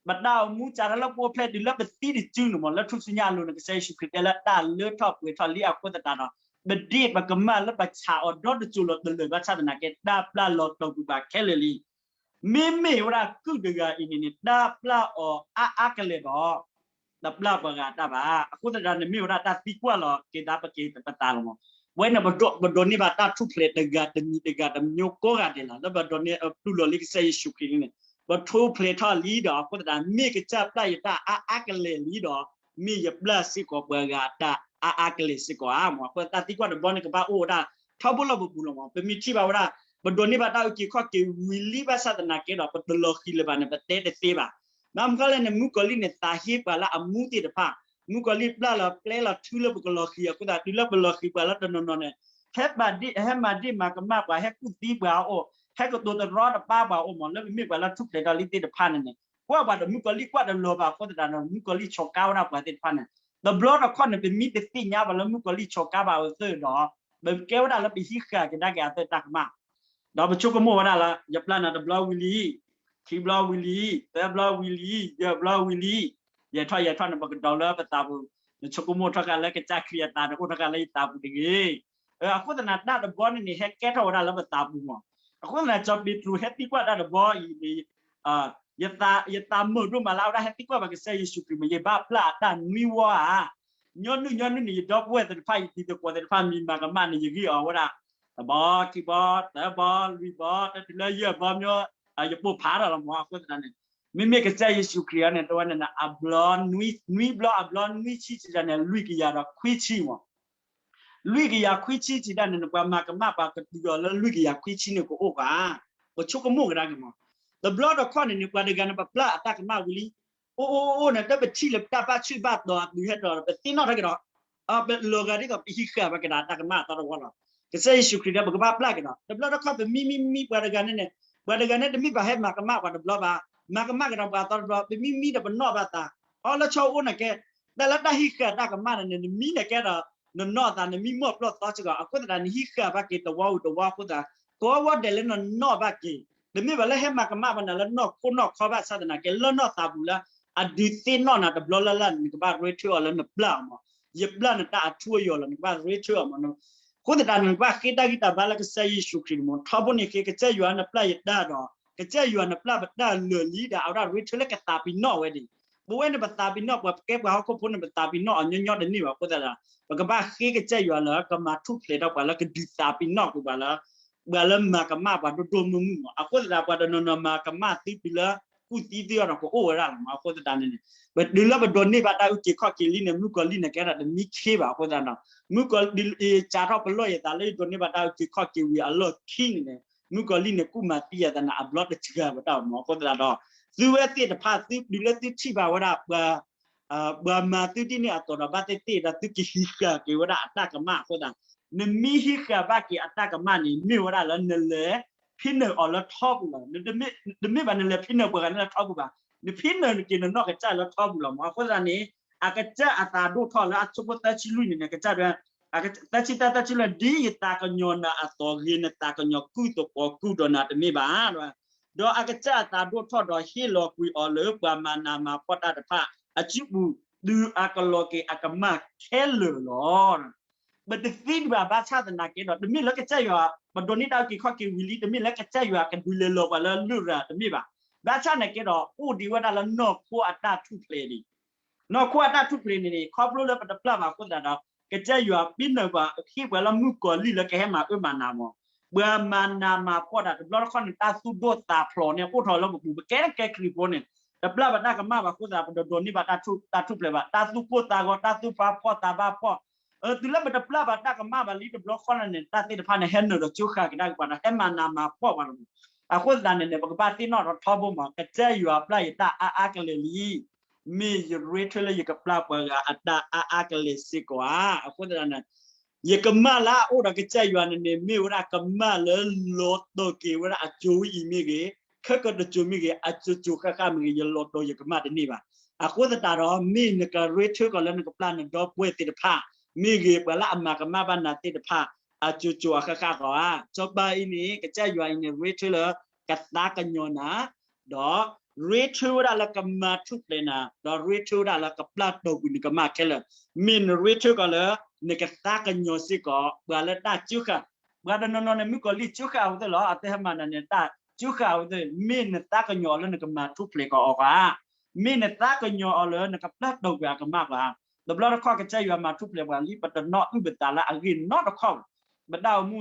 ပတၢ်အိၣ်မူစးထီၣ်လၢပအိၣ်ဖျဲၣ်တုၤလၢပသံတစုန့ၣ်မး. လၢထူၣ်စုညါအလိၤန့ၣ် ကစၢ်ယ့ၣ်ၡူးခရံာ်တဲလၢတၢ်လၢထီၣ်ပှဲၤထီၣ်လံအဃိသတးဒီး ပဒ့ၣ်ပကမၢ်လၢပဆးအီၤဒီတစိၤလီၤတလၢာ်ဘၣ်ဆၣ်သနာ်က့ တၢ်ပျၢ်လီၤတီၤကွံာ်ပှၤခဲလၢာ်လံ. မ့မ့ၢ်ဝဲဒၣ်ကုၢ်တဂၤအံၤန့ၣ်န့ၣ် တၢ်ပျၢ်အီၤအါအါကလဲာ်ဒီး တပျၢ်ပှၤဂၤတၢ်ဘၣ်. အဃိသတးန့ၣ် မ့ၢ်ဝဲဒၣ်တၢ်သံကွၢ်လီၤက့ၤသးပက့ၤပသးလီၤမး. ဝဲန့ၣ် ပဒိးန့ၢ်ဘၣ်တၢ်ထူၣ်ဖျဲးတဂၤတမံၤတဂၤတမံၤကိးဂၤဒဲးလီၤ. လၢပဒိးန့ၢ်တူၢ်လိာ်လံကစၢ်ယ့ၣ်ၡူးခရံာ်န့ၣ် ပထူၣ်ဖျဲးထီၣ်လံဒီး အဃိသတး မ့ၢ်ကစၢ်ပျၢ်ယတၢ်အါအါကလဲာ်လံဒီး မ့ၢ်ယပျၢ်စ့ၢ်ကီးပှၤဂၤအတၢ်အါအါကလဲာ်စ့ၢ်ကီးဧါမး. အဃိသတးတၢ်သံကွၢ်တဘျီန့ၣ် ကဘၣ်အိၣ်ဝဲဒၣ်ထီဘိလီၢ်ပူၤပူၤလီၤမး. ပမ့ၢ်ထံၣ်ဘၣ်ဝဲဒၣ် ပဒိးန့ၢ်ဘၣ်တၢ်အုၣ်က့ၤခီၣ်က့ၤဝံၤလံဘၣ်ဆၣ်သနာ်က့ဒီး ပတလီၤဃံၤလၢၤဘၣ်န့ၣ် ပတဲတသ့ဘၣ်. ဘၣ်မနုၤလဲၣ်န့ၣ် မုၣ်ကီၤလံၢ်န့ၣ် သးဟ့ပှၤလၢအမူသ့ၣ်တဖၣ်, မုၣ်ကီၤလံၢ်ပျၢ်လီၤပျဲလီၤထုလၢပကလီၤဃံၤအဃိသတး တုၤလၢပလီၤဃံၤပှၤလၢတနီၤနီၤန့ၣ် ဟဲမၤဒ့ၣ် ဟဲမၤဒ့ၣ်မၤကမၣ်ပှၤ ဟဲကူၣ်သံပှၤအအိၣ် ဟဲကတိၤတရီတပါပှၤအအိၣ်မး လၢပမ့ၢ်ပှၤလၢထူၣ်ဖျဲးထီၣ်လံသ့ၣ်တဖၣ်န့ၣ်န့ၣ် ကွၢ်ပှၤဒီးမုၣ်ကီၤလံၢ်ကွၢ်တလီၤဘၣ်အဃိသတးဒီး မုၣ်ကီၤလံၢ်ဆီၣ်ကါဝဲဒၣ်ပှၤသ့ၣ်တဖၣ်န့ၣ် တဘျီတခီၣ်န့ၣ် ပမ့ၢ်တသ့ၣ်ညါဘၣ်လၢမုၣ်ကီၤလံၢ်ဆီၣ်ကါဘၣ်အဝဲသ့ၣ်ဒီး ပကဲဝဲဒၣ်လၢပဟံးဃာ်ကဒါက့ၤအသးတၢ်ကမၣ် ဒီးပဆိကမိၣ်ဝဲဒၣ်လၢ ယပျၢ်နၤတဘျီဝံၤလံ, ခံဘျီဝံၤလံ, သၢဘျီဝံၤလံ, ယဲၢ်ဘျီဝံၤလံ, ယဲၢ်ထီၣ်ယဲၢ်ထီၣ်န့ၣ် ပကဒီးလၢပသးပူၤ, နဆိကမိၣ်ထီၣ်က့ၤလၢကစၢ်ခရံာ်အသးန့ၣ် အိၣ်ထီၣ်က့ၤလၢယသးပူၤတဂ့ၤ. အဃိသတးန့ၣ် တၢ်တဘျီန့ၣ်န့ၣ် ဟဲကဲထီၣ်ဝဲဒၣ်လၢပသးပူၤမး. အဃိသတးန့ၣ် စီၤပ့းတရူးဟဲသံကွၢ်တၢ်တဘျီအံၤန့ၣ် ယသးမုာ်ဒိၣ်မးလၢအဝဲဒၣ်ဟဲသံကွၢ်ဘၣ်ကစၢ်ယ့ၣ်ၡူးခရံာ်မး ယဘၣ်ပျၢ်အတၢ်နွံဝီဧါ. ညီနုၢ်ညီနုၢ်န့ၣ် ယဒီပုၢ်ဝဲၢ်သ့ၣ်တဖၣ် ယတံၤသကိးသ့ၣ်တဖၣ် မ့ၢ်မၤကမၣ်န့ၣ် ယဂံၢ်အီၤဝဲဒၣ် တဘျီ ခံဘျီ သၢဘျီ လွံၢ်ဘျီ တတုၤလၢယဲၢ်ဘျီမး ယပိာ်ဖးထီၣ်လီၤမး. အဃိသတးန့ၣ် မ့မ့ၢ်ကစၢ်ယ့ၣ်ၡူးခရံာ်န့ၣ် တဝဲန့ၣ် အဘျီ နွံဘျီအဘျီနွံဆံစံးဒၣ်န့ၣ် လွံၢ်ကယၤဒီးခွံဆံမး လွံၢ်ကယၤခွံဆံစံးဒၣ်န့ၣ် နပှၤမၤကမၣ်ပှၤကတုၤအီၤလၢလွံၢ်ကယၤခွံဆံန့ၣ်ကအိၣ်ဧါ. ပဆိကမိၣ်ကဒါက့ၤမး. တဘျီတခီၣ်န့ၣ်န့ၣ် ပှၤတဂၤန့ၣ် ပပျၢ်အတၢ်ကမၣ်ဝံၤလံ အိၣ်အိၣ်အိၣ်န့ၣ် တၢ်ပထံၣ်လၢတၢ်ဘၣ်ဆၢဘၣ်တီၤအပူၤဟဲဒီး ပသ့ၣ်နီၣ်ထီၣ်က့ၤဒီး ပလီၤဂာ်ဒ်သိး ပဟံးဃာ်ဘၣ်က့ၤဒီးတၢ်ကမၣ်အသီတဝီလီၤ. ကစၢ်ယ့ၣ်ၡူးခရံာ်ဒီး ပကဘၣ်ပျၢ်က့ၤဒီး တဘျီတခီၣ်ပမံမံမံပှၤတဂၤန့ၣ်န့ၣ် ပှၤတဂၤန့ၣ်တမ့ၢ်ဘၣ်ဟဲမၤကမၣ်ပှၤတဘျီဘၣ်, မၤကမၣ်က့ၤဒီးပှၤအသီတဘျီ ပမံမံဒီးပနီၣ်ဘၣ်သး အီလၢဆီအိၣ်န့ၣ်ကဲ တၢ်လၢတၢ်ဟံးဃာ်တၢ်ကမၣ်န့ၣ်န့ၣ် နမံန့ၣ်ကဲဒီး နနီၣ်သး နမံမီၢ်ပျီၢ်သီစ့ၢ်ကီး အဃိသတး နဟံးဃာ်ဘၣ်က့ၤတဝီဝံၤတဝီအဃိသတး ကိးဝီဒဲးလၢနနီၣ်ဘၣ်က့ၤ တမ့ၢ်ဘၣ်လၢဟဲမၤကမၣ်ဘၣ်နၤလၢနီၢ်ခိနီၢ်ခီဘၣ်ဆၣ်သနာ်က့ လၢနီၢ်သးပူၤလၢ အဒုးသ့ၣ်နီၣ်နၤတဘျီလၢ်လၢ်န့ၣ် နကဘၣ်ရ့ထၢအီၤလၢနပျၢ်အီၤမး. ယပျၢ်နတၢ်အထူအယိာ်လီၤ နကဘၣ်ရ့ထၢအီၤမး အဃိသတးန့ၣ် နကဘၣ်ဃ့တၢ်ဂံၢ်တၢ်ဘါလၢကစၢ်ယ့ၣ်ၡူးခရံာ်န့ၣ်မး, ထီဘိန့ၣ်ဃ့ ကစၢ်ယွၤနပျၢ်ယတၢ်ဒီး ကစၢ်ယွၤနပျၢ်ပတၢ်လၢာ်လံဒီး အဝဲဒၣ်ရ့ထၢလၢကသးပ့ၤနီၣ်ဝဲဒၣ်. ပဝဲန့ၣ်ပသးပ့ၤနီၣ်ပှၤ ကဲပှၤဟီၣ်ခိၣ်ဖိန့ၣ် ပသးပ့ၤနီၣ်အီၤညီညီတန့ၢ်ဘၣ်. အဃိသတးဒီး ပကဘၣ်ဃ့ကစၢ်ယွၤလၢကမၤထူၣ်ဖျဲးထီၣ်ပှၤလၢကဒုးသးပ့ၤနီၣ်ကွံာ်ပှၤလၢ ပှၤလၢမၤကမၣ်ပှၤဒိၣ်ဒိၣ်မုၢ်မုၢ်မး. အဃိသတးဒီး ပှၤတနီၤနီၤမၤကမၣ်သုတုၤလၢ ကူၣ်သံသုအီၤဒီးကအိၣ်ဝဲဒၣ်လီၤမး. အဃိသတးန့ၣ်န့ၣ် ပတုၤလၢပဒိးန့ၢ်ဘၣ်တၢ်အုၣ်က့ၤခီၣ်က့ၤလံန့ၣ် မုၣ်ကီၤလံၢ်န့ၣ် ကဲထီၣ်တမံခ့ဘၣ်. အဃိသတးဒီး မုၣ်ကီၤလံၢ်စးထီၣ်ပလီၢ်ယသးလၢယဒိးန့ၢ်ဘၣ်တၢ်အုၣ်က့ၤခီၣ်က့ၤဝံၤအလီၢ်ခံန့ၣ်န့ၣ် မုၣ်ကီၤလံၢ်န့ၣ် ကူၣ်မၤသံယသးန့ၣ် အဘျီတစှၤဝဲဒၣ်မး. အဃိသတးဒီး သုဝဲသ့ၣ်တဖၣ် သုတုၤလၢသုထံၣ်ဘၣ်ဝဲဒၣ်ပှၤ ပှၤမၤသုဒ်န့ၣ်အသိးဒီး ဘၣ်သ့ၣ်သ့ၣ်ဒီးသုကဟံးဃာ်က့ၤဝဲဒၣ်အတၢ်ကမၣ်အဃိသတး, နမ့ၢ်ဟံးဃာ်ဘၣ်က့ၤအတၢ်ကမၣ်န့ၣ် မ့ၢ်ဝဲဒၣ်လၢနလဲၤဖံးနၢၤအီၤလၢထီပူၤလီၤ. တမ့ၢ်ဘၣ်နလဲၤဖံးနၢၤပှၤဂၤန့ၣ်လၢထီပူၤဘၣ်, နဖံးနၢၤက့ၤနနီၢ်ကစၢ်လၢထီပူၤလီၤမး. အဃိသတးန့ၣ် အကစၢ်အသးဒိၣ်ထီၣ်လၢအဆၢဖိသၢဆံလွံၢ်န့ၣ်န့ၣ် ကစၢ်ဒၣ် သၢဆံသၢ သၢဆံလွံၢ် ဒ်ယသးကညီၤနၤအသိး ဂ့ၤနသးကညီၤကုၢ်သကိးကုၢ်ဒီးနၤတမ့ၢ်ဘၣ်. ဒီးအကစၢ်အသးဒိၣ်ထီၣ်ဒီးဟ့ၣ်လီၤကွံာ်အီၤလၢပှၤမၤနးမၤဖှီၣ်တၢ်တဖၣ် အစုပူၤ တုၤအကလီၤက့ၤအကမၣ်ခဲလၢာ်လီၤ. ပတသံတဘၣ်ဘၣ်ဆၣ်သနာ်က့ဒီး တမ့ၢ်လၢကစၢ်ယွၤ ပဒိးန့ၢ်တၢ်အုၣ်က့ၤခီၣ်က့ၤဝံၤလံ တမ့ၢ်လၢကစၢ်ယွၤကဒုးလဲၤလီၤပှၤလၢလရာ်တမ့ၢ်ဘၣ်. ဘၣ်ဆၣ်သနာ်က့ဒီး အိၣ်ဒံးဝဲဒၣ်လၢနီၢ်ခိအတၢ်ထူၣ်ဖျဲးဒံး နီၢ်ခိအတၢ်ထူၣ်ဖျဲးန့ၣ်န့ၣ် ခီဖျိလၢပတပျၢ်ဘၣ်အဃိသတးဒီး ကစၢ်ယွၤပ့ၤနၢၤပှၤ ဟ့ၣ်ပှၤလၢမုၣ်ကီၤလံၢ်လၢကဟဲမၤအၢမၤနးမး, ပှၤမၤနးမၤဖှီၣ်တၢ်တဘျီတခီၣ်န့ၣ် တၢ်သူၣ်ဒိၣ်သးဖျိးန့ၣ် အိၣ်ထီၣ်လၢပပူၤ ပကဲကဲခရံာ်ဖိန့ၣ် တပျၢ်ဘၣ်တၢ်ကမၣ်ဘၣ်အဃိသတး ပတဒိးန့ၢ်ဘၣ်တၢ်ထူၣ်တၢ်ထူၣ်ဖျဲးဘၣ် တၢ်သူၣ်ကိၢ်သးဂီၤ တၢ်သူၣ်ဖးဖှီၣ်သးဘၣ်ဖှီၣ် တုၤလၢပတပျၢ်ဘၣ်တၢ်ကမၣ်ဘၣ်လံတဘျီဃီလၢ်န့ၣ် တၢ်သ့ၣ်တဖၣ်န့ၣ် ဟဲနုာ်ဒီးကၠိဃာ်ကဒါက့ၤပှၤဒီး ဟဲမၤနးမၤဖှီၣ်ပှၤလီၤ. အဃိသတးန့ၣ်န့ၣ် ပကဘၣ်သ့ၣ်နီၣ်ထီၣ်ထီဘိမး ကစၢ်ယွၤပျၢ်ယတၢ်အါအါကလဲာ်လံ မ့ၢ်ယရ့ထၢလၢယကပျၢ်ပှၤဂၤအတၢ်အါအါကလဲာ်စ့ၢ်ကီးဧါ. အဃိသတးန့ၣ် ယကမၣ်လၢအအိၣ်ဒီးကစၢ်ယွၤန့ၣ်န့ၣ် မ့ၢ်ဝဲဒၣ်ကမၣ်လၢလီၤတီၤက့ၤဝဲဒၣ်အစိၤအံၤမ့ၢ်ဂ့ၤ, ခဲကတစိၤမ့ၢ်ဂ့ၤ, အစိၤစိၤဃၣ်ဃၣ်မ့ၢ်ဂ့ၤ, ယလီၤတီၤယကမၣ်တန့ၢ်ဘၣ်. အဃိသတးဒီး မ့ၢ်နကရ့ထၢကီးလၢနကပျၢ်နဒီပုၢ်ဝဲၢ်သ့ၣ်တဖၣ်, မ့ၢ်ဂ့ၤ ပှၤလၢအမၤကမၣ်ဘၣ်နၤသ့ၣ်တဖၣ်, အစိၤစိၤအဃၣ်ဃၣ်ကီးဧါ. စီၤပၤအံၤန့ၣ် ကစၢ်ယွၤအံၤန့ၣ် ရ့ထၢလၢ ကသးကညီၤနၤ, ဒီးရ့ထၢဝဲဒၣ်လၢကမၤထူၣ်ဖျဲးနၤ, ဒီးရ့ထၢဝဲဒၣ်လၢကပျၢ်တီၤကွံာ်နကမၣ်ခဲလၢာ်. မ့ၢ်နရ့ထၢကီးလၢ နကသးကညီၤစ့ၢ်ကီး ပှၤလၢတၢ်ကၠိဃာ်, ပှၤတနီၤနီၤန့ၣ် မုၣ်ကီၤလံၢ်ကၠိဃာ်အဝဲသ့ၣ်လီၤ, အတဟဲမၤနၤန့ၣ် တၢ်ကၠိဃာ်အဝဲသ့ၣ်, မ့ၢ်နသးကညီၤအီၤလၢနကမၤထူၣ်ဖျဲးကီးအီၤဧါ. မ့ၢ်နသးကညီၤအီၤလၢနကပျၢ်တီၤကွံာ်အကမၣ်ဧါ. တဘျီတခီၣ်ကစၢ်ယွၤမၤထူၣ်ဖျဲးပှၤလံ ပတနီၣ်အုၣ်ပသးလၢအဂ့ၢ်နီတခီၣ်ဘၣ်. ပတၢ်အိၣ်မူ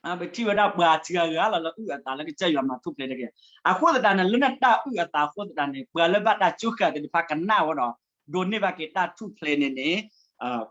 အံၤ ပထံၣ်ဝဲဒၣ်ပှၤစှၤဂၤလီၤလၢအုၣ်အသးလၢ ကစၢ်ယွၤမၤထူၣ်ဖျဲးတက့ၢ်. အဃိသတးန့ၣ် လၢနတၢ်အုၣ်အသးအဃိသတးန့ၣ် ပှၤလၢဘၣ်တၢ်ကၠိဃာ်သ့ၣ်တဖၣ်ကနၣ်ဝဲဒီး ဒိးန့ၢ်ဘၣ်က့ၤတၢ်ထူၣ်ဖျဲးန့ၣ်န့ၣ်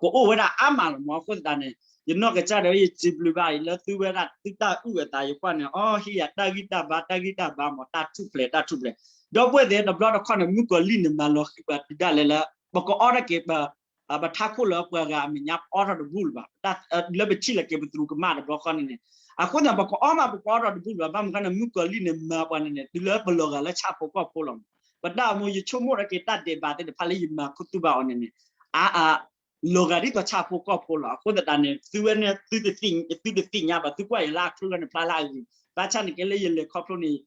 ကအိၣ်ဝဲဒၣ်အါမးလီၤမး. အဃိသတးန့ၣ် ယနီၢ်ကစၢ်ဒီး ယစံးဘျုးဘၣ်အံၤလၢသုဝဲဒၣ်သုတၢ်အုၣ်အသး ယကွၢ်န့ၣ် အီ ဟ့ၣ်ယၤတၢ်ဂံၢ်တၢ်ဘါ တၢ်ဂံၢ်တၢ်ဘါမး တၢ်ထူၣ်ဖျဲး တၢ်ထူၣ်ဖျဲး. ဒီပုၢ်ဝဲၢ်သ့ၣ် တဘျီတခီၣ်န့ၣ် မုၣ်ကီၤလံၢ်န့ၣ် မၤလီၤဃံၤပှၤတုၤဒၣ်လဲာ်လၢ ပကအီတၢ်က့ၤ ပထးခိၣ်လၢပှၤဂၤအမဲာ်ညါ ပအီထီၣ်တဘူၣ်လၢၤဘၣ်. လၢပထံၣ်လၢက့ၤပသရူးကမၣ်တဘျီဃီန့ၣ်န့ၣ် အဃိသတး ပကအီမး ပကအီထီၣ်တဘူၣ်လၢၤဘၣ်. ဘၣ်မနုၤဃိန့ၣ် မုၣ်ကီၤလံၢ်န့ၣ် မၤပှၤန့ၣ်န့ၣ် တုၤလၢပလီၤဂာ်လၢဆၣ်ဖိကီၢ်ဖိလီၤ. ပတၢ်အိၣ်မူ ယဆိကမိၣ်ထီၣ်က့ၤတၢ်ဒဲးဘးသ့ၣ်တဖၣ်လၢယမၤခူသူၣ်ဘၣ်အီၤန့ၣ်န့ၣ် အါအါ လီၤဂာ်ဒ်သိးဆၣ်ဖိကီၢ်ဖိလီၤ. အဃိသတးန့ၣ် သုဝဲန့ၣ် သုတသ့ၣ်ညါဘၣ်, သုကွၢ်ယၤလၢအချၢလီၤန့ၣ် ဖျါလၢအဂ့ၤ. ဘၣ်ဆၣ်န့ၣ်က့လၢယလဲၤခီဖျိန့ၣ်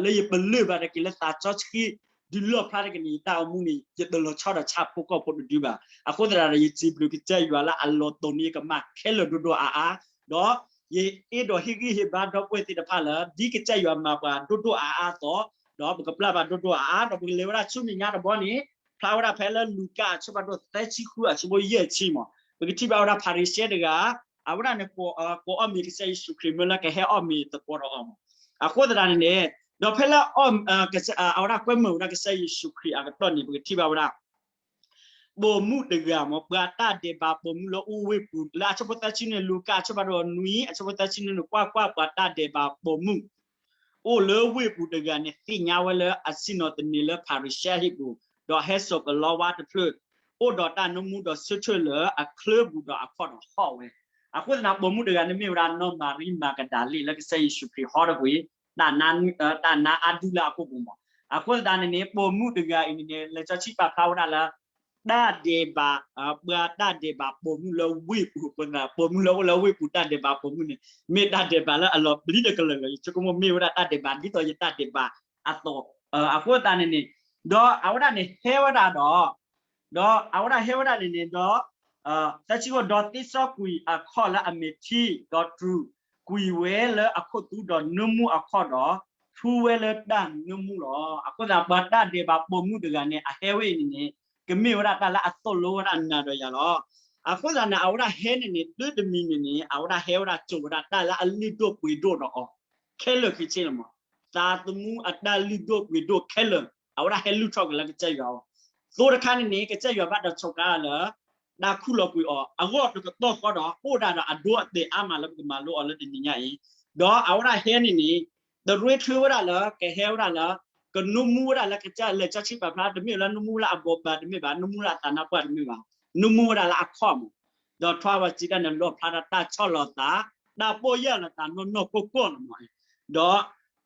လၢယပလၢၢ်ဘၣ်တက့ၢ်လၢသးစီဆှံ ဒုးလီၣ်ဖျါတက့ၢ်န့ၣ် ယတၢ်အိၣ်မူန့ၣ် ယတလီၤဆီဒီးဆၣ်ဖိကီၢ်ဖိတဒုဘၣ်. အဃိသတးဒီး ယစံးဘျုးကစၢ်ယွၤလၢအလီၤတိာ်န့ၢ်ယကမၣ်ခဲလၢာ်ဒိၣ်ဒိၣ်အါအါ, ဒီးယအဲၣ်ဒိးဟ့ၣ်ဂံၢ်ဟ့ၣ်ဘါဒီပုၢ်ဝဲၢ်သ့ၣ်တဖၣ်လၢ ဒ်ကစၢ်ယွၤမၤပှၤဒိၣ်ဒိၣ်အါအါအသိး, ဒီးပကပျၢ်ဘၣ်ဒိၣ်ဒိၣ်အါအါ, ဒီးပကလဲၤဝဲဒၣ်ဆူမဲာ်ညါတဘျီန့ၣ် ဖျါဝဲဒၣ်ဖဲလၢလူၤကၣ်အဆၢဖးဒိၣ်သၢဆံဃုအဆၢဖိယဲၢ်ဆံမး, ပကထံၣ်ဘၣ်ဝဲဒၣ်ဖၤရံၤၡဲတဂၤ, အဝဲဒၣ်န့ၣ် ကိးအီၣ်မ့ၤကစၢ်ယ့ၣ်ၡူးခရံာ်မ့ၢ်လၢကဟဲအီၣ်မ့ၤသကိးဒီးအီၤမး. အဃိသတးန့ၣ်န့ၣ် ဒီးဖဲလၢ အဝဲဒၣ်ကွဲမုာ်ဝဲဒၣ်ကစၢ်ယ့ၣ်ၡူးခရံာ်အကတီၢ်န့ၣ် ပကထံၣ်ဘၣ်ဝဲဒၣ် ပိာ်မုၣ်တဂၤမး ပှၤတၢ်ဒဲးဘးပိာ်မုၣ်လၢအိၣ်ဝ့ၢ်ပူၤ လၢအဆၢဖိသၢဆံန့ၣ် လူၤကၣ်အဆၢဖးဒိၣ်နွံ အဆၢဖိသၢဆံန့ၣ် ကွၢ်ကွၢ် ပှၤတၢ်ဒဲးဘးပိာ်မုၣ် အိၣ်လၢဝ့ၢ်ပူၤတဂၤန့ၣ် သ့ၣ်ညါဝဲလၢအဆ့ၣ်နီၤသန့ၤလၢဖၤရံၤၡဲဟံၣ်ပူၤ, ဒီးဟဲစိာ်ကလီဝါတဖျၢၣ်, အိၣ်ဒီးတၢ်နၢမူဒီးဆၢထၢၣ်လၢအချၢပူၤဒီးအခီၣ်ဒီးဟီၣ်ဝဲ. အဃိသတး ပိာ်မုၣ်တဂၤန့ၣ်မ့ၢ်ဝဲဒၣ်နီၢ်မၤရံမၤကဒၤလ့ၣ်လၢကစၢ်ယ့ၣ်ၡူးခရံာ်ဟီထီၣ်ကွံာ် တၢ်နါအါဒူလၢအကိာ်ပူၤမး. အဃိသတးန့ၣ်န့ၣ် ပိာ်မုၣ်တဂၤအံၤန့ၣ်န့ၣ် လဲၤစီဆှံပာ်ဖျါဝဲဒၣ်လၢ တၢ်ဒဲးဘး, ပှၤတၢ်ဒဲးဘးပိာ်မုၣ်လၢဝ့ၢ်ပူၤအဃိသတး ပိာ်မုၣ်လၢအိၣ်လၢဝ့ၢ်ပူၤတၢ်ဒဲးဘးပိာ်မုၣ်န့ၣ် မ့ၢ်တၢ်ဒဲးဘးလၢအလီၤပျံၤတကလုာ်လၢာ်. ယဆိကမိၣ်မ့ၢ်ဝဲဒၣ်တၢ်ဒဲးဘး ဒ်သိးယတၢ်ဒဲးဘးအသိး, အဃိသတးန့ၣ်န့ၣ် ဒီးအဝဲဒၣ်န့ၣ်ဟဲဝဲဒၣ်ဒီး, ဒီးအဝဲဒၣ်ဟဲဝဲဒၣ်န့ၣ်န့ၣ်ဒီး သၢဆံဃိး, ဒီးသ့စီကွံာ်အခီၣ်လၢအမဲာ်ထံ, ဒီးတြူာ်ကွံာ်ဝဲလၢအခိၣ်သူဒီးနၢမူအခီၣ်ဒီး, ဖှူဝဲလၢတၢ်နၢမူလီၤ. အဃိသတး ပှၤတၢ်ဒဲးဘးပိာ်မုၣ်တဂၤန့ၣ် အဟဲဝဲအံၤန့ၣ်န့ၣ် ကမ့ၢ်ဝဲဒၣ်တၢ်လၢအသိၣ်လိဝဲဒၣ်နၤဒီးယၤလီၤ. အဃိသတးန့ၣ် အဝဲဒၣ်ဟဲန့ၣ်န့ၣ် တုၤတမံၤန့ၣ်န့ၣ် အဝဲဒၣ်ဟဲဝဲဒၣ်စိာ်ဝဲဒၣ်တၢ်လၢအလုၢ်ဒိၣ်ပှ့ၤဒိၣ်ဒီးအီၤခဲလၢာ်ခဲဆ့လီၤမး. သးသမူအတၢ်လုၢ်ဒိၣ်ပှ့ၤဒိၣ်ခဲလၢာ် အဝဲဒၣ်ဟဲလုၢ်ထီၣ်က့ၤလၢကစၢ်ယွၤအအိၣ်. သိတခါန့ၣ်န့ၣ် ကစၢ်ယွၤဘၣ်တၢ်ဆိးကါလၢ တၢ်ခူၣ်လီၤကွံာ်အီၤ အဂီၢ်တကတီၢ်ဃီဒီး အိၣ်ဒၣ်ဒီးအဒိအတဲာ်အါမးလၢပကမၤလိအီၤလၢတနံၤညါအံၤ, ဒီးအဝဲဒၣ်ဟဲန့ၣ်န့ၣ် တရ့ထွဲဝဲဒၣ်လၢ ကဟဲဝဲဒၣ်လၢ ကနၢမူဝဲဒၣ်လၢကစၢ်လဲၤစီဆှံပာ်ဖျါ တမ့ၢ်လၢနၢမူလၢအဘိးဘၣ်တမ့ၢ်ဘၣ်, နၢမူလၢအသးနါပှၢ်တမ့ၢ်ဘၣ်, နၢမူဝဲဒၣ်လၢအခီၣ်မး, ဒီးထွါဝဲစံးတၢ်န့ၣ် လီၣ်ဖျါထီၣ်တၢ်ဆီၣ်လီၤသး, တၢ်ပီၢ်ယၢ်လီၤသးနီၢ်နီၢ်ကီၢ်ကီၢ်လီၤမး, ဒီး